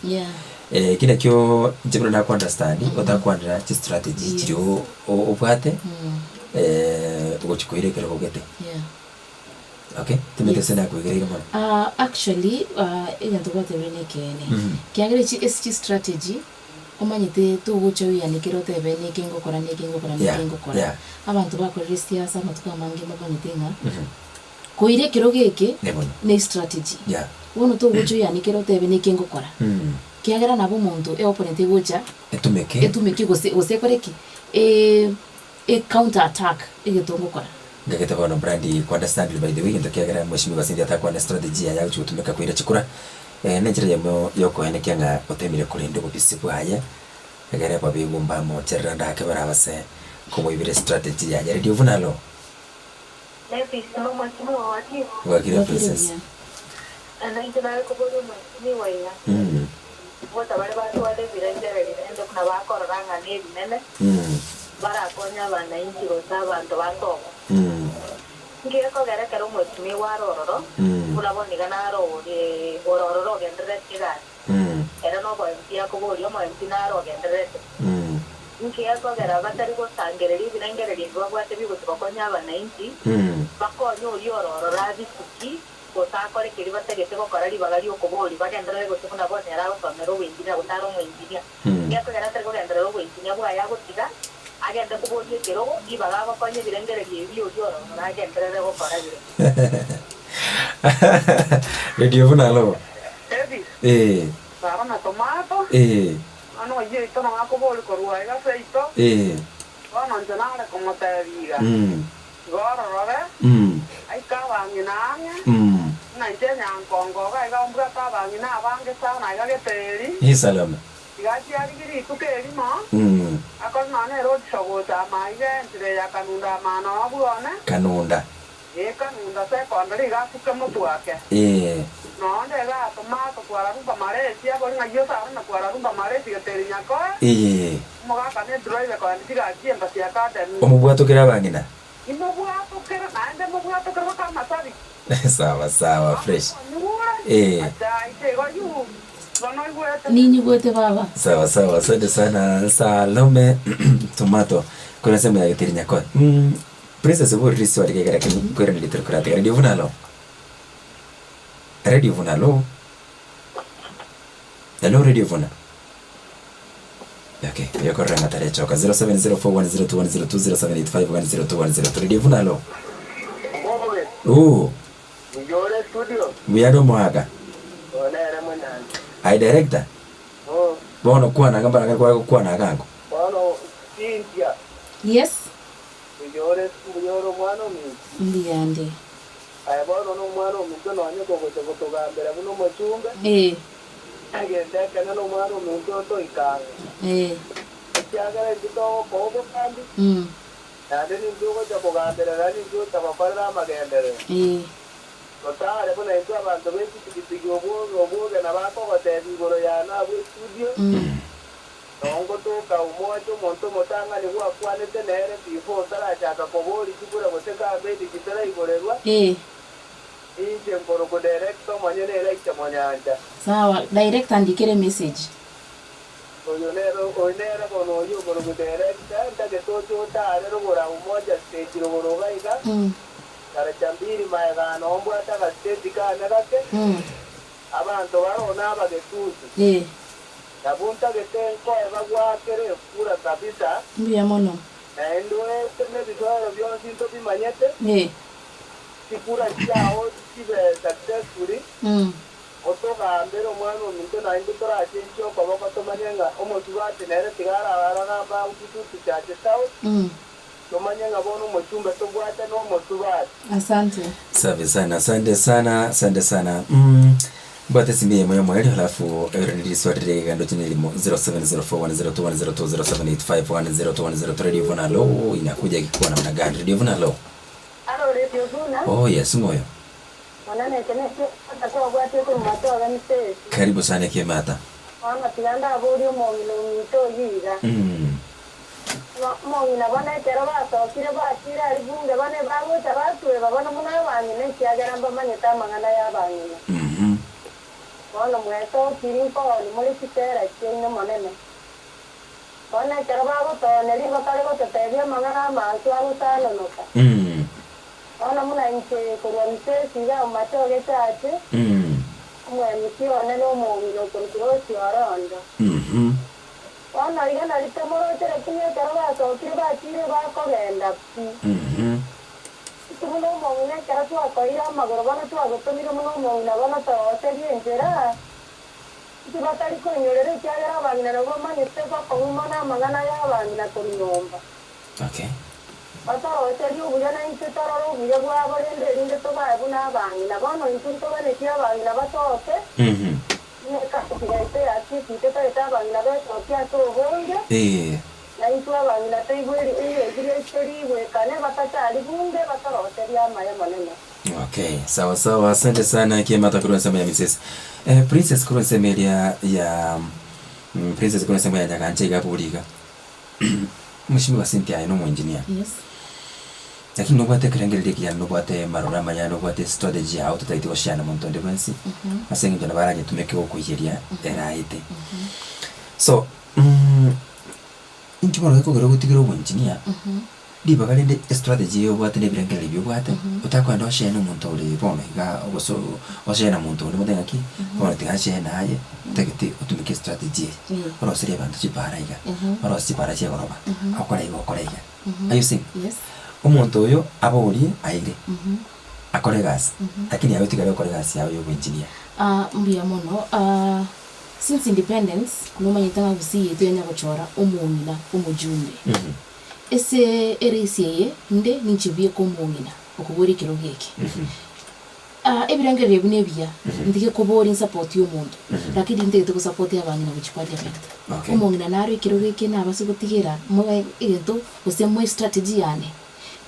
Eki nakio inche buna nako understand otakwanera chistrategy chiria obwate ogochia koira ekerogo gete. Okay, timanyeti Yes. ase nakoigereire mono. Ah, actually, ah, egento gwatebire nekeene. Kiagera echi ase chistrategy, omanyete togocha oianekere otebe neke ngokora neke ngokora neke ngokora. Abanto bakorire siasa amatuko amange mbamanyete ng'a, koira ekerogo eke, Ne bono. ne estrategy. Bono togocha oianekere otebe neke ngokora. Kiagera nabo omonto e opponent egocha, Etumeke. etumeke gose gose ekore ki? E counter attack egento ngokora. Ngagete bono Brandy ku understand by the way egento kiagera mweshimiwa Cynthia atakwana strategy yaye agochi gotumeka koira chikura ne enchera eyemo yokoenekia ng'a otemire korenda obobisi bwaye egere babe mbamocherera ndake barabase komoibera estrategy yaye. Radio buna alo. Bwakire Princess. Barakonye abananchi gose abanto ba sobo. Inki gekogera ekero omwesimigwa are ororo, buna bono iga naro ore ore ororo ogendererete egasi, ere nobo-MP akoboria omo-MP naro ogendererete. Inki gekogera batari gosangereria ebirengererio ebi babwate bigochi gokonya abananchi, bakonye oria ore ororo abisuki, gose akore keria batagete gokora ribaga riokoboria bagenderere gose buna bono ere agosomera oboengineer gose are omoengineer. Gekogera atari kogenderera oboengineer bwaye agotiga agende koboria ekerogo ribaga agokonya ebirengererio ebi oria ororo agenderere gokora biria. Radio buna alo. Ebi, Ee. Sara na Tomato, Ee. Bono oyio oito nabo akoboria korwa iga seito, Ee. bono inche nare komotebia iga, Igo ororore, aike abang'ina ang'e, buna inche enyankongo iga iga mbwate abang'ina abange sana iga geteeri, Ee, salama. Iga chiarigia rituko erimo, akore nonya ne eroad show gocha ama iga enchera eye ya Kanunda ama noo bwone. Kanunda. Ee, Kanunda Secondary iga asuke motwake. Ee. Noonde iga atoma Kwararumba Maresi, abori ng'ai osare na Kwararumba Maresi geteri nyakoe. Ee. Omogaka ne driver kogenda chigari chi'Embassy Academy. Omobwatokere abang'ina. Imobwatokere naende mobwatokere baka amasabiki. Sawa sawa fresh. Onyure Ee. achaite igo yuu bono oigwete. Ninyigwete baba. Sawa sawa asante sana Salome Tomato korwa ensemo ya Geteri Nyakoe. Mm, Princess oborire riswali gekera koiraneria tore koratega Radio buna alo. Radio Vuna hello. Hello Radio Vuna. Okay, oyo korora ng'a tarechoka 0704102102 0785102103 Radio Vuna hello. Mbobe, Oo, mbuya ore studio? mbuya ande omoaka. Oyo nere Monyancha. Aye director. Oo. Bono kwana iga mbaranga kware gokwana iga ango. Bono Cynthia. Yes. Mbuya ore, mbuya ore omwana ominto? Mbuya ande. Aye bono nomwana ominto nonye kogocha gotogambera buna omochumbe, egento ekenene omwana ominto otoika ang'e, ekiagera intwe togokoa obogambi, naende nintwe ogocha kogambera naende nintwe ogocha gokorera amagenderero. Totare buna intwe abanto be chipigipigi obwoge na bakogotebia igoro yane abwo estudio, Nongotoka omoache omonto omotang'ani gwakwanete nere before otarachaka koboria chikura gose campaign chitaraigorerwa, inche nkorokwa director omonyene Elijah Monyancha. Sawa director ndikere message. Oyo nere oyo nere bono oyio okorokwa director ntagete oche otare rogoro agwo Umoja stage rogoro iga iga, Daraja mbili maega noo mbwate aga stage kane gake, Abanto baroo nabagetutu, nabwo ntagete nkoe bagwakere ekura kabisa. Mbuya mono. Naende oete nebisoero bionsi ntobimanyete, chikura chiao chibe successfully, otogambere omwana ominto naintwe torachenchie okoboko tomanye ng'a omosubati nere tiga arabe aragamba agwo Kitutu Church South. Tomanye ng'a bono omochumbe tobwate nomosubati. Asante. Safi sana asante sana asante sana mm mbwate esimi eyemo yomoerio alafu ero niriswa rire egendo chine rimo 0704102102 0785102103 Radio Vuna hello inakuja ikikuwa namna gani Radio Vuna hello Aro Radio Vuna. Oh yes ng'oyo Monene eke nekio kwabwate korwa matobe misesi. Karibu sana ekiemata. Bono tiga ndaborie omong'ina ominto oyio iga. Mm. Omong'ina bono ekero basokire bachire aria bunge bono ebagocha batweba bono buna abang'ina ekiagera mbamanyete amang'ana y'abang'ina. Bono mwesokiri nkooni more chisera chiaino monene. Bono ekero bagotooneria batari gototebia amang'ana amansu agotanonoka. Bono buna inche korwa Misesi iga omomache o gechache, omwemisi one nomong'ina okorokwa Rosi Orondo. Bono iga nari tomorochere pi ekero basokire bachire bakogenda pi. Intwe buna omong'ina ekero twakoeire amagoro bono twagotomire buna omong'ina bono toroserie enchera, intwe batari koinyorera ekiagera abang'ina nabwo bamanyete bokong'u mono amang'ana y'abang'ina korwa nyomba. Okay. Batoroserie obuya na intwe torore obuya bwabo rende erinde tobae buna abang'ina. Bono intwe ntoganetie abang'ina basoke, Buna ekasi yaito ya chief intwe toete abang'ina b'esoki ase obonge, na intwe abang'ina toigwe eriogi riaito rigwekane, batachari bunge, batoroserie amaya monene. Okay, sawa sawa, asante sana Kiamata korwa ensemo ya Mrs. Eh, Princess korwa ensemo eria ya mm, Princess korwa ensemo ya Nyagancha iga abori iga. Mheshimiwa Cynthia aye nomoengineer. Yes. Lakini nobwate ekerengererio ekiya nobwate amaroro amaya nobwate estrategy yao totagete goshare na monto onde bwensi ase eng'encho nabo arayetumeke gokoiyeria eraete. So inki bono gekogera ogotigera oboengineer ribaga rende estrategy eye obwate na ebirengererio ebi obwate otakoenda oshare na omonto ore bono iga gose oshare na monto onde omotebi ng'aki bono tiga nshare naye ntagete otumeke estrategy eye oroserie abanto chipara iga orosie chipara chia egoroba okore iga okore iga. Are you seeing? Yes. Omonto oyo aborie aire akore egasi lakini aye otigare okore egasi yao ya oboengineer. Ah, mbuya mono. Ah, since independence nomanyete ng'a Gusii yaito yanya gochora omong'ina omojumbe. Ase eraisi eye nde ninche bieka omong'ina okobora ekerogo eke. Ah, ebirengererio ebi nebiya, ntige koboria nsupport omonto, lakini ntagete gosupport abang'ina gochia parliament. Okay. Omong'ina naro ekerogo eke nabase gotigera moe egento gose moe strategy yane.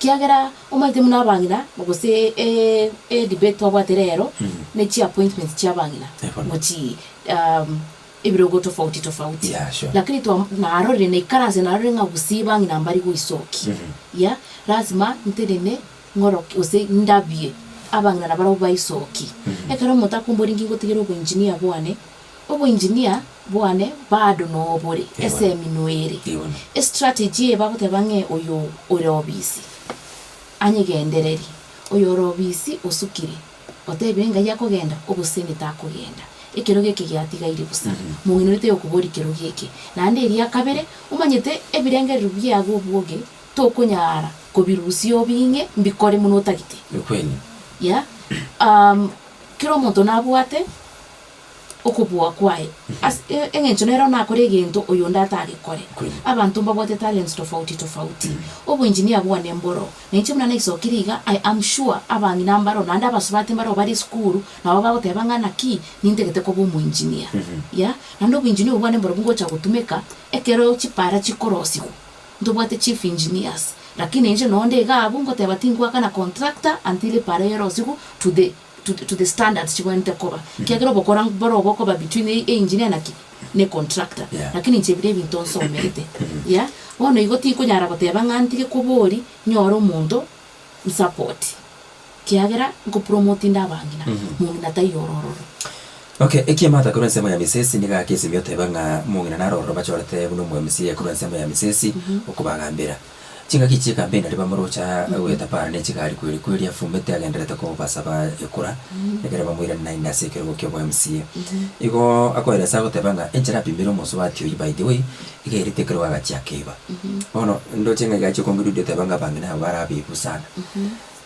Kiagera omanyete buna abang'ina gose e edebate twabwate rero ne chi appointments chia abang'ina gochi ebirogo tofauti tofauti. Yeah, sure. Lakini twa narorire naikaranse narorire ng'a gusii bang'ina mbari goisoki. Yeah, lazima ntenene ng'oroki gose ndabie abang'ina nabarabwo baisoki. Ekero omonto akomboria nki ngotigera oboengineer bwane, oboengineer bwane bado nobore, esemi noere. Estrategy eye bagoteba ng'e oyo ore obisi anyegendereri, oyo ore obisi osukire, otebire ng'ai akogenda, obosemi takogenda. Ekerogo eke giatigaire bosa. Mong'ina oria taigokoboria kerogo eke. Naende eria kabere, omanyete ebirengererio biago obwoge tokonyara kobirusia obing'e mbikore buna otagete. Ekweli. Yeah, um, kera omonto nabwate okobua kwaye ase eng'encho nere onakore egento oyonde atagekore. Abanto mbabwate talents tofauti tofauti. Oboengineer bwane mboro, na inche buna naisokire iga I am sure abang'ina mbaro naende abasubati mbaro bare esukuru nabo bagoteba ng'a naki nintagete koba omoengineer. Yeah, naende oboengineer obwo bwane mborobwo ngocha gotumeka ekero chipara chikorosigwa. Ntobwate chief engineers lakini inche nonde iga abwo ngoteba tingoakana contractor until epara erosigwe to the to the standards chigwenerete koba. Ekiagera obokora mboro bokoba between e engineer na ki? Ne contractor. Lakini inche ebi nebinto nsomerete yeah. Bono igo tinkonyara goteba ng'a ntige kobori nyore omonto nsupport kiagera nko promote inde abang'ina, mong'ina taiyo ore ororo. Okay, ekiamata korwa ensemo ya Misesi nigo ake esemi oteba ng'a mong'ina naro ororo bachorete buna omo MCA korwa ensemo ya Misesi okobagambera. Chingaki chie campaign naria bamorocha goeta para ne chigari kweri kweri afumete agenderete kobasaba ekura ekero bamoirane naende ase ekerogo kia obo MCA. Igo akoeresa agoteba ng'a enchera apimire omosubati oyio by the way iga erete ekerogo agachia akeiba. Bono ndoche ng'a iga achia kong'irudi oteba ng'a abang'ina aba bare abeibu sana.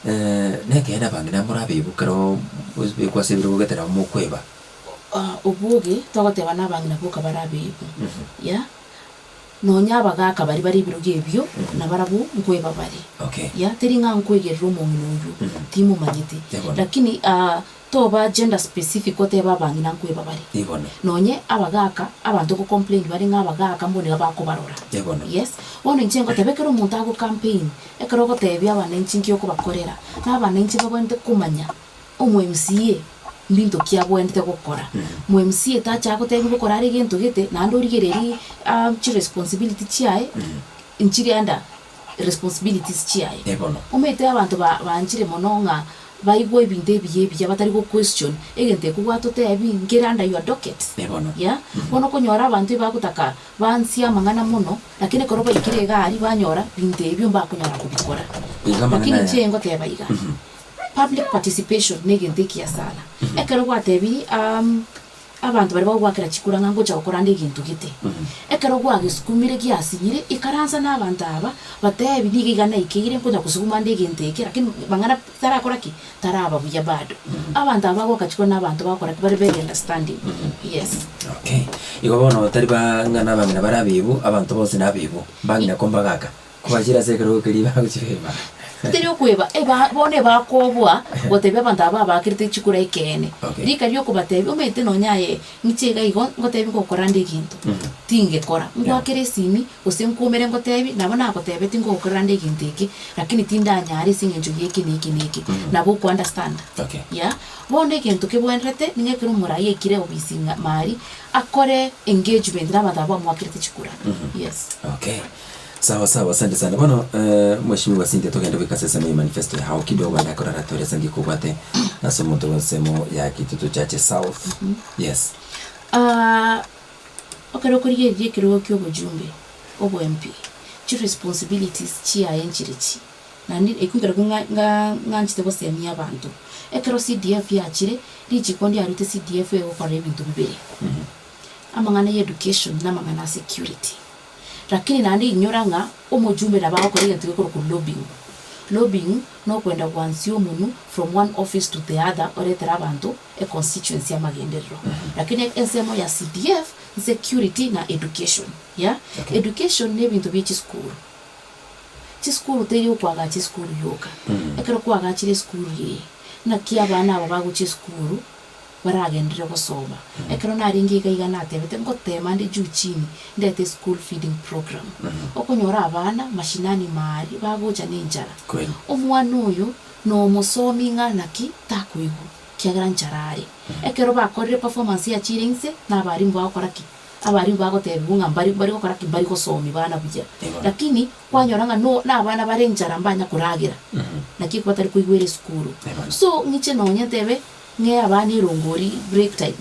Nekeene abang'ina more abeibu ekero mobekwa ase ebirogo gete nabo mokweba. Oboge togoteba na abang'ina boka bare abeibu, yeah, nonya abagaka baria bare ebirogo ebio nabarabwo nkweba bare, Okay. yeah, teri ng'a nkwegerera omong'ina oyio, timomanyete, lakini Toba gender specific otebe abang'ina nkweba bare. Ibono. Nonye abagaka, abanto go complain bare ng'a abagaka mbuna iga bakobarora. Ibono. Yes. Bono inche ngoteba ekero omonto ago campaign, ekero ogotebia abananchi nki okobakorera, na abananchi babwenerete komanya omo MCA mbinto ki abwenerete gokora. Mo MCA tacha agotebi gokora are gento gete, naende origereria chi responsibility chiaye, nchiri under responsibilities chiaye. Ebono. Omanyete abanto ba banchire mono ng'a baigwe ebinto ebiya ebiya batari go question egento ekio gwatotebi nkere under your docket. Ebono. Yeah, bono okonyora abanto ebagotaka bansie amang'ana mono lakini ekero baikire iga aria banyora binto ebio mbakonyara kobikora. Iga amang'ana Lakini aya. inche ngoteba iga, public participation negento ekiya sana. Ekero gwatebiri Abanto baria bagogoakera chikura ng'a ngocha gokora ande egento gete. Ekero gwagesukumire giasinyire, ikaransa nabanto aba, batebi nigo iga naikeire nkonya kosuguma ande egento eke lakini mang'ana tarakora ki? Taraba buya bado. Abanto aba bagoaka chikura nabanto bagokora ki? Bare very understanding. Yes. Okay. Igo bono tari ba ng'a nabang'ina bare abeibu, abanto bonsi nabeibu, mbang'ina ko mbagaka. Kobachire ase ekerogo keria bagochibeba. Teri okweba, eba bono ebakobua gotebia abanto aba babakerete chikura ekeene. Okay. Rika riokobatebia omanyete nonya aye ng'iche iga igo ngotebie ngokora nde egento, tingekora. Ngoakere esimi gose nkoumere ngotebi nabo nagotebeti ngokorera nde egento eke, lakini tindanyare ase eng'encho ya eke na eke na eke. Nabo oko understand. Okay. Yeah. Bono egento kebwenerete niga ekero omorai aikire obisi ng'a maria, akore engagement na abanto aba bamoakerete chikura. Yes. Okay. Sawa sawa asante sana bono eh, mheshimiwa Cynthia togende goika ase ensemo ya manifesto yao kidogo ande akorara tore ase ngikobwate ase omonto bw'ensemo ya Kitutu Chache South yes Ah, ekero okorigereria ekerogo kia obojumbe, obo MP, chiresponsibilities chiaye nchirechi? Naende ekio nkerokio ng'a ng'a ng'anchete gosemia abanto. Ekero CDF yachire, richiko ndiarwete CDF egokora ebinto bibere, amang'ana ya education na amang'ana a security. Lakini naende inyora ng'a omojumbe nabo agokora egento gekorokwa lobbying. Lobbying nokwenda gwansia omonwe from one office to the other oretere abanto e constituency amagenderero. Lakini ensemo ya CDF, nsecurity na education, yeah. Education na ebinto bie chisukuru. Chisukuru teri okoagacha esukuru yoka. Ekero kwagachire esukuru eye, naki abana aba bagochia esukuru. baragenderere gosoma. Ekero narenge iga iga natebete ngotema nde juu chini ndete school feeding program. Okonyora abana mashinani maari bagocha ne enchara. Kweli. Omwana oyo nomosomi ng'a naki takoigwa kiagera nchara are. Ekero bakorire performance yachire inse na abarimu bagokora ki? Abarimu bagotebiwa ng'a mbari mbari gokora ki? Mbari gosomi bana buya. Lakini kwanyora ng'a no na abana bare enchara mbanya koragera, naki ekio batari koigwera esukuru. So ng'iche nonye ntebe ng'ee abana erongori break time,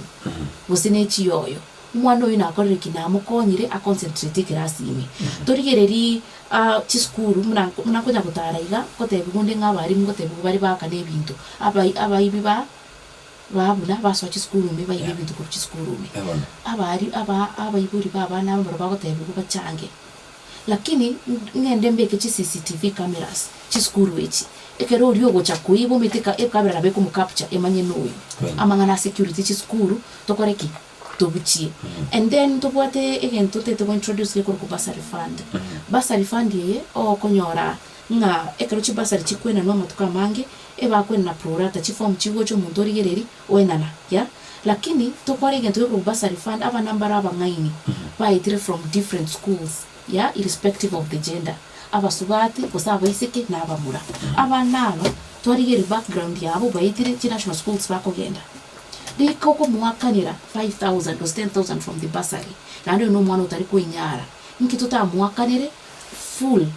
gose ne chiyoyo, omwana oyio nakorire ki? Namokonyire a concentrate ekerasi ime. Torigereria chisukuru buna buna nkonya gotara iga, ngotebiwa onde ng'a abarimu ngotebiwa bare baakane ebinto, abai abaibi ba ba buna basoa chisukuru ime baibe ebinto korwa chisukuru ime. Abari aba abaibori ba abana aba mbaro bagotebiwa bachange. Lakini ng'ende mbeke chi CCTV cameras chisukuru echi, ekero oria ogocha koiba omanyete eka ecamera nabo ekomo capture emanye noyo. Amang'ana a security chisukuru tokore ki? Tobuchie. And then ntobwate egento totaete go introduce gekorokwa bursary fund. Bursary fund eye ogokonyora ng'a ekero chibursary chikwenanwa amatuko amange, ebakwenana pro rata chiform chigocha omonto origereria oenana yeah. Lakini tokore egento gekorokwa bursary fund abana mbare abang'aini baetire from different schools yeah irrespective of the gender abasubati gose abaiseke na abamura. Abana aba twarigereria background yabo baetire chi national schools bakogenda rika okomoakanera 5000 gose 10000 from the bursary naende oyo na omwana otari koinyara inki totamoakanere full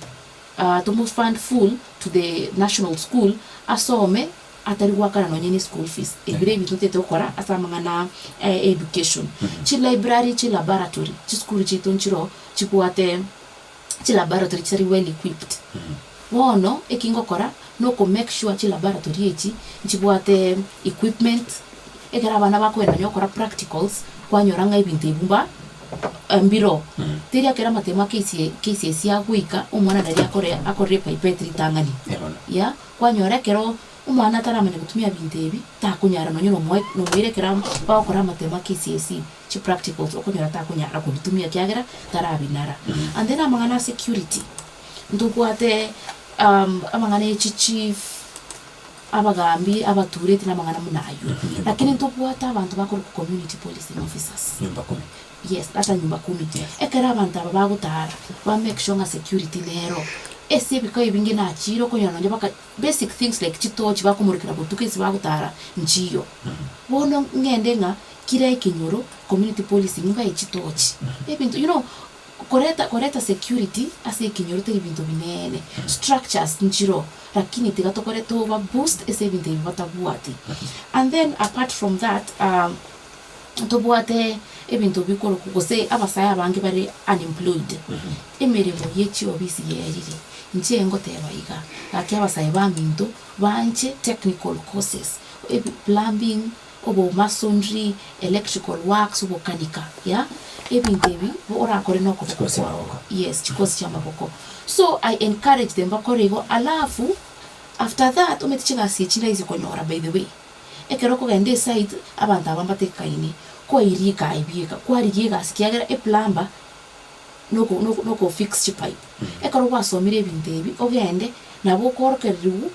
tomo fund full to the national school asome atari goakana nonye ne school fees. Ebire ebi totete gokora ase amang'ana e education. Chi library, chi laboratory, chisukuru chiaito nchiroo chibwate chi laboratory chitari well equipped. Bono eki ngokora noko make sure chi laboratory echi nchibwate equipment, ekero abana bakogenda nonye gokora practicals, kwanyora ng'a ebinto ebi mba mbiroo. Teri ekero amatemo a KCA KCSE agoika, omwana nari akore akorire epipette ritang'ani, yeah. Kwanyora ekero omwana ataramanya gotumia binto ebi, takonyara nonye nomoe nomoira ekero bagokora amatemo a KCSE, chi practicals, okonyora takonyara kobitumia ekiagera tarabinara. And then amang'ana a security, ntobwate amang'ana ya chichief, abagambi, abatureti na amang'ana buna aywo. Lakini ntobwate abanto bakorokwa community policing officers. Nyumba kumi. Yes, ata nyumba kumi. Ekero abanto aba bagotara, ba make sure ng'a security nero. Ase ebikao ebinge nachire okonyora nonye baka basic things like chitochi bakomorikera botuko ase bagotara nchiyo. Bono ng'ende ng'a kera ekenyoro community policing mbae chitochi. Ebinto you know koreta koreta security ase ekenyoro tari binto bineene. Structures nchiroo lakini tiga tokore toba boost ase ebinto ebi batabwati. And then apart from that Ntobwate ebinto bikorokwa gose abasae abange bare unemployed, emeremo ye chiofisi yerire. Inche ngoteba iga, gaki abasae baminto banche technical courses, ebi plumbing, obo masonry, electrical works, obokanika yeah, ebinto ebi orakore na okoboko Chikosi chia kwao. amaboko. Yes, chikosi chia amaboko. So I encourage them bakore igo alafu after that omanyete chigasi echi rahisi konyora by the way. Ekero okogenda esite, abanto aba mbatekaine, kwairika aye bieka, kwarigia egasi kiagera eplumber noko noko noko fix chipipe. Ekero gwasomire ebinto ebi, ogende nabo okorokereriwu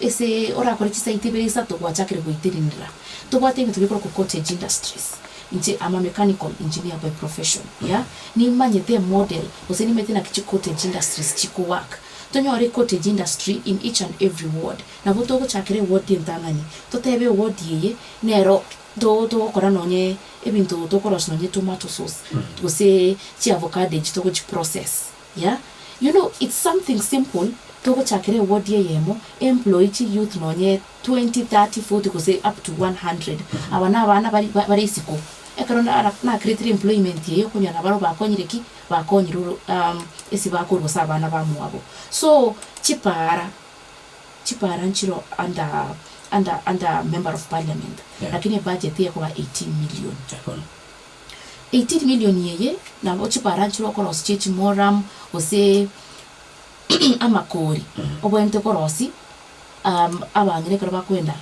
ase orakore chisite ibere isato gwachakire goiterinera. Tobwate ebinto bikorokwa cottage industries, inche am a mechanical engineer by profession yeah, nimanyete emodel gose nimanyete naki chicottage industries chikowork. Tonyore ecottage industry in each and every ward. Nabo togochakera ewodi entang'ani, totebe ewodi eye nero to togokora nonye ebinto tokorosia nonye tomato sauce, gose chiavocado echi togochi process yeah. You know it's something simple, togochakera ewodi eyemo, employ chiyouth nonye 20, 30, 40 gose up to 100, aba na abana bari bare isiko. Ekero na na creatire employment eye okonyora nabarabwo bakonyire ki? Bakonyire oro ase bakorwa gose abana bamwabo. So chipara. Chipara nchiro under under under member of parliament Yeah. lakini ebudget ekoba 18 million. Bono. 18 million eye nabo chipara nchire okorosia chie chimoram gose amakori obwenerete korosia abang'ina ekero bakoenda.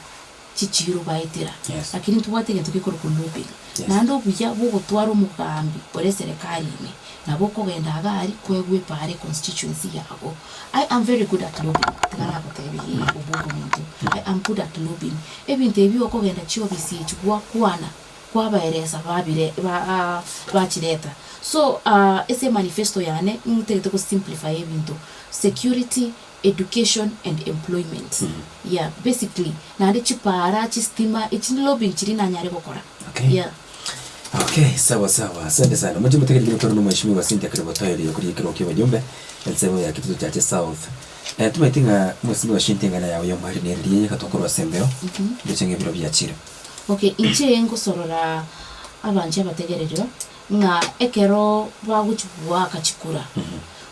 Chichiiro baetera. Yes. Lakini ntobwate egento gekorokwa lobbying. Yes. Naende obuya bw'ogotwara omogambi ore eserekari ime, nabo okogenda iga aria koegwa epaara econstituency yago. I am very good at lobbying, tiga nagotebi obwogo omonto. I am good at lobbying. Ebinto ebi okogenda chiofisi echi gwakwana, kwabaeresa babire ba bachireta. So ase emanifesto yane ntagete go simplify ebinto, security, education and employment. Yeah, basically naende chipaara, chistima, echi lobbying chiria nanyare gokora. Okay. Yeah. Okay, sawa sawa, asante sana. Moche motegereri gotwara na omweshimiwa Cynthia Keribotoerio koria ekerogo kia obojumbe ensemo ya Kitutu Chache South. Eh, tomaeti ng'a mweshimiwa Cynthia eng'ana yao y'omweri nere riria eyeka tokorwa ase embeo, ndoche ng'a ebiro biachire. Okay, inche ngosorora abanche abategererwa ng'a ekero bagochia goaka chikura,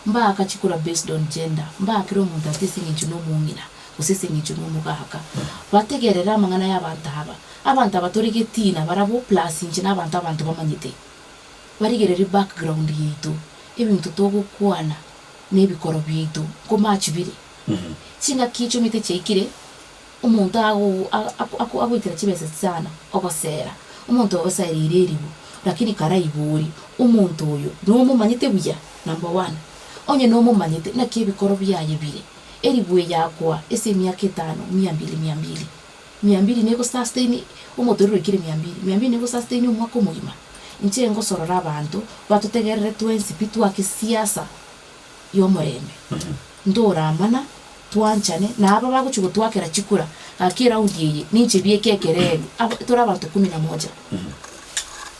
mbaaka chikura based on gender, mbaakere omonto ase ase eng'encho na omong'ina, gose ase eng'encho na omogaka. Bategerere amang'ana y'abanto aba. Abanto aba tore getii nabarabwo plus inche na abanto abanto bamanyete. Barigererie background yaito, ebinto togokwana na ebikoro biaito nkomatch bire. Chingaki echio omanyete chiaikire, omonto ago ako agoitera chibesa sana, ogosera, omonto ogosaereire eribu, lakini karaibori, omonto oyo nomomanyete buya? Number one, onye nomomanyete naki ebikoro biaye bire, eribu eye akoa ase emiaka etano, mia mbili mia mbili. Mia mbili nigo sustain omotorero oikire mia mbili, mia mbili nigo sustain omwaka omogima. Inche ngosorora abanto batotegerere twensi pi twake siasa y'omorembe, ntoramana, twanchane, na aba bagochia gotwakera chikura, gaki eraundi eye ninche bieke ekerebi, aba tore abanto kumi na moja.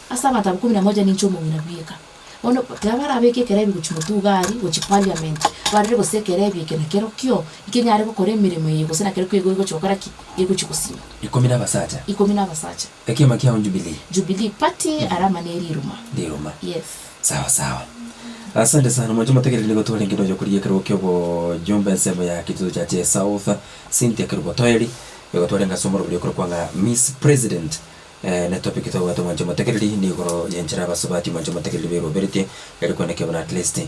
Ase abanto aba kumi na moja ninche omong'ina bweka. Bono tiga barabeke ekerebi gochia motwe iga aria, gochia parliament, barore gose ekerebi eke nakerokio, nkenyare gokora emeremo eye gose nakerokio igo egochia gokora ki? Egochia gosinywa. Ikomi na abasacha. Ikomi na abasacha. Ekiama kiao Jubilee. Jubilee Party arama ne riruma. Riruma. Yes. Sawa sawa. Asante sana mwanche motegereri nigo twarenge noyo korigia ekerogo kia obojumbe ensemo ya Kitutu Chache South Cynthia Kerubo Toeri igo twarenge ase omorobori okorokwa ng'a Miss President Eh, ne topic tobwate mwanche motegereri nigoro yenchera abasubati mwanche motegereri beroberetie eri kwenekio buna at least eh,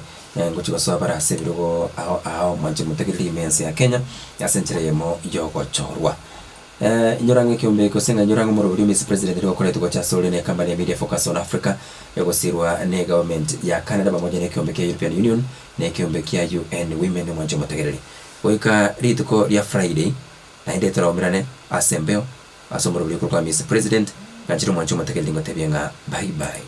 ngochi gosoa bare ase ebirogo ao ao mwanche motegereri ime ense ya Kenya ase enchera eyemo yogochorwa. Eh, inyora ng'a ekeombe gose ng'a inyora ng'a omorobori o Miss President nigo okoretwa gocha ase ore ne company ya Media Focus on Africa egosirwa ne government ya Canada pamoja ne ekeombe kia European Union na ekeombe kia UN Women mwanche motegereri. Goika rituko ria Friday naende toraumerane ase embeo Ase omorobori okorokwa Miss President, nganchire omwanche omotegereri ngotebie ng'a bye bye.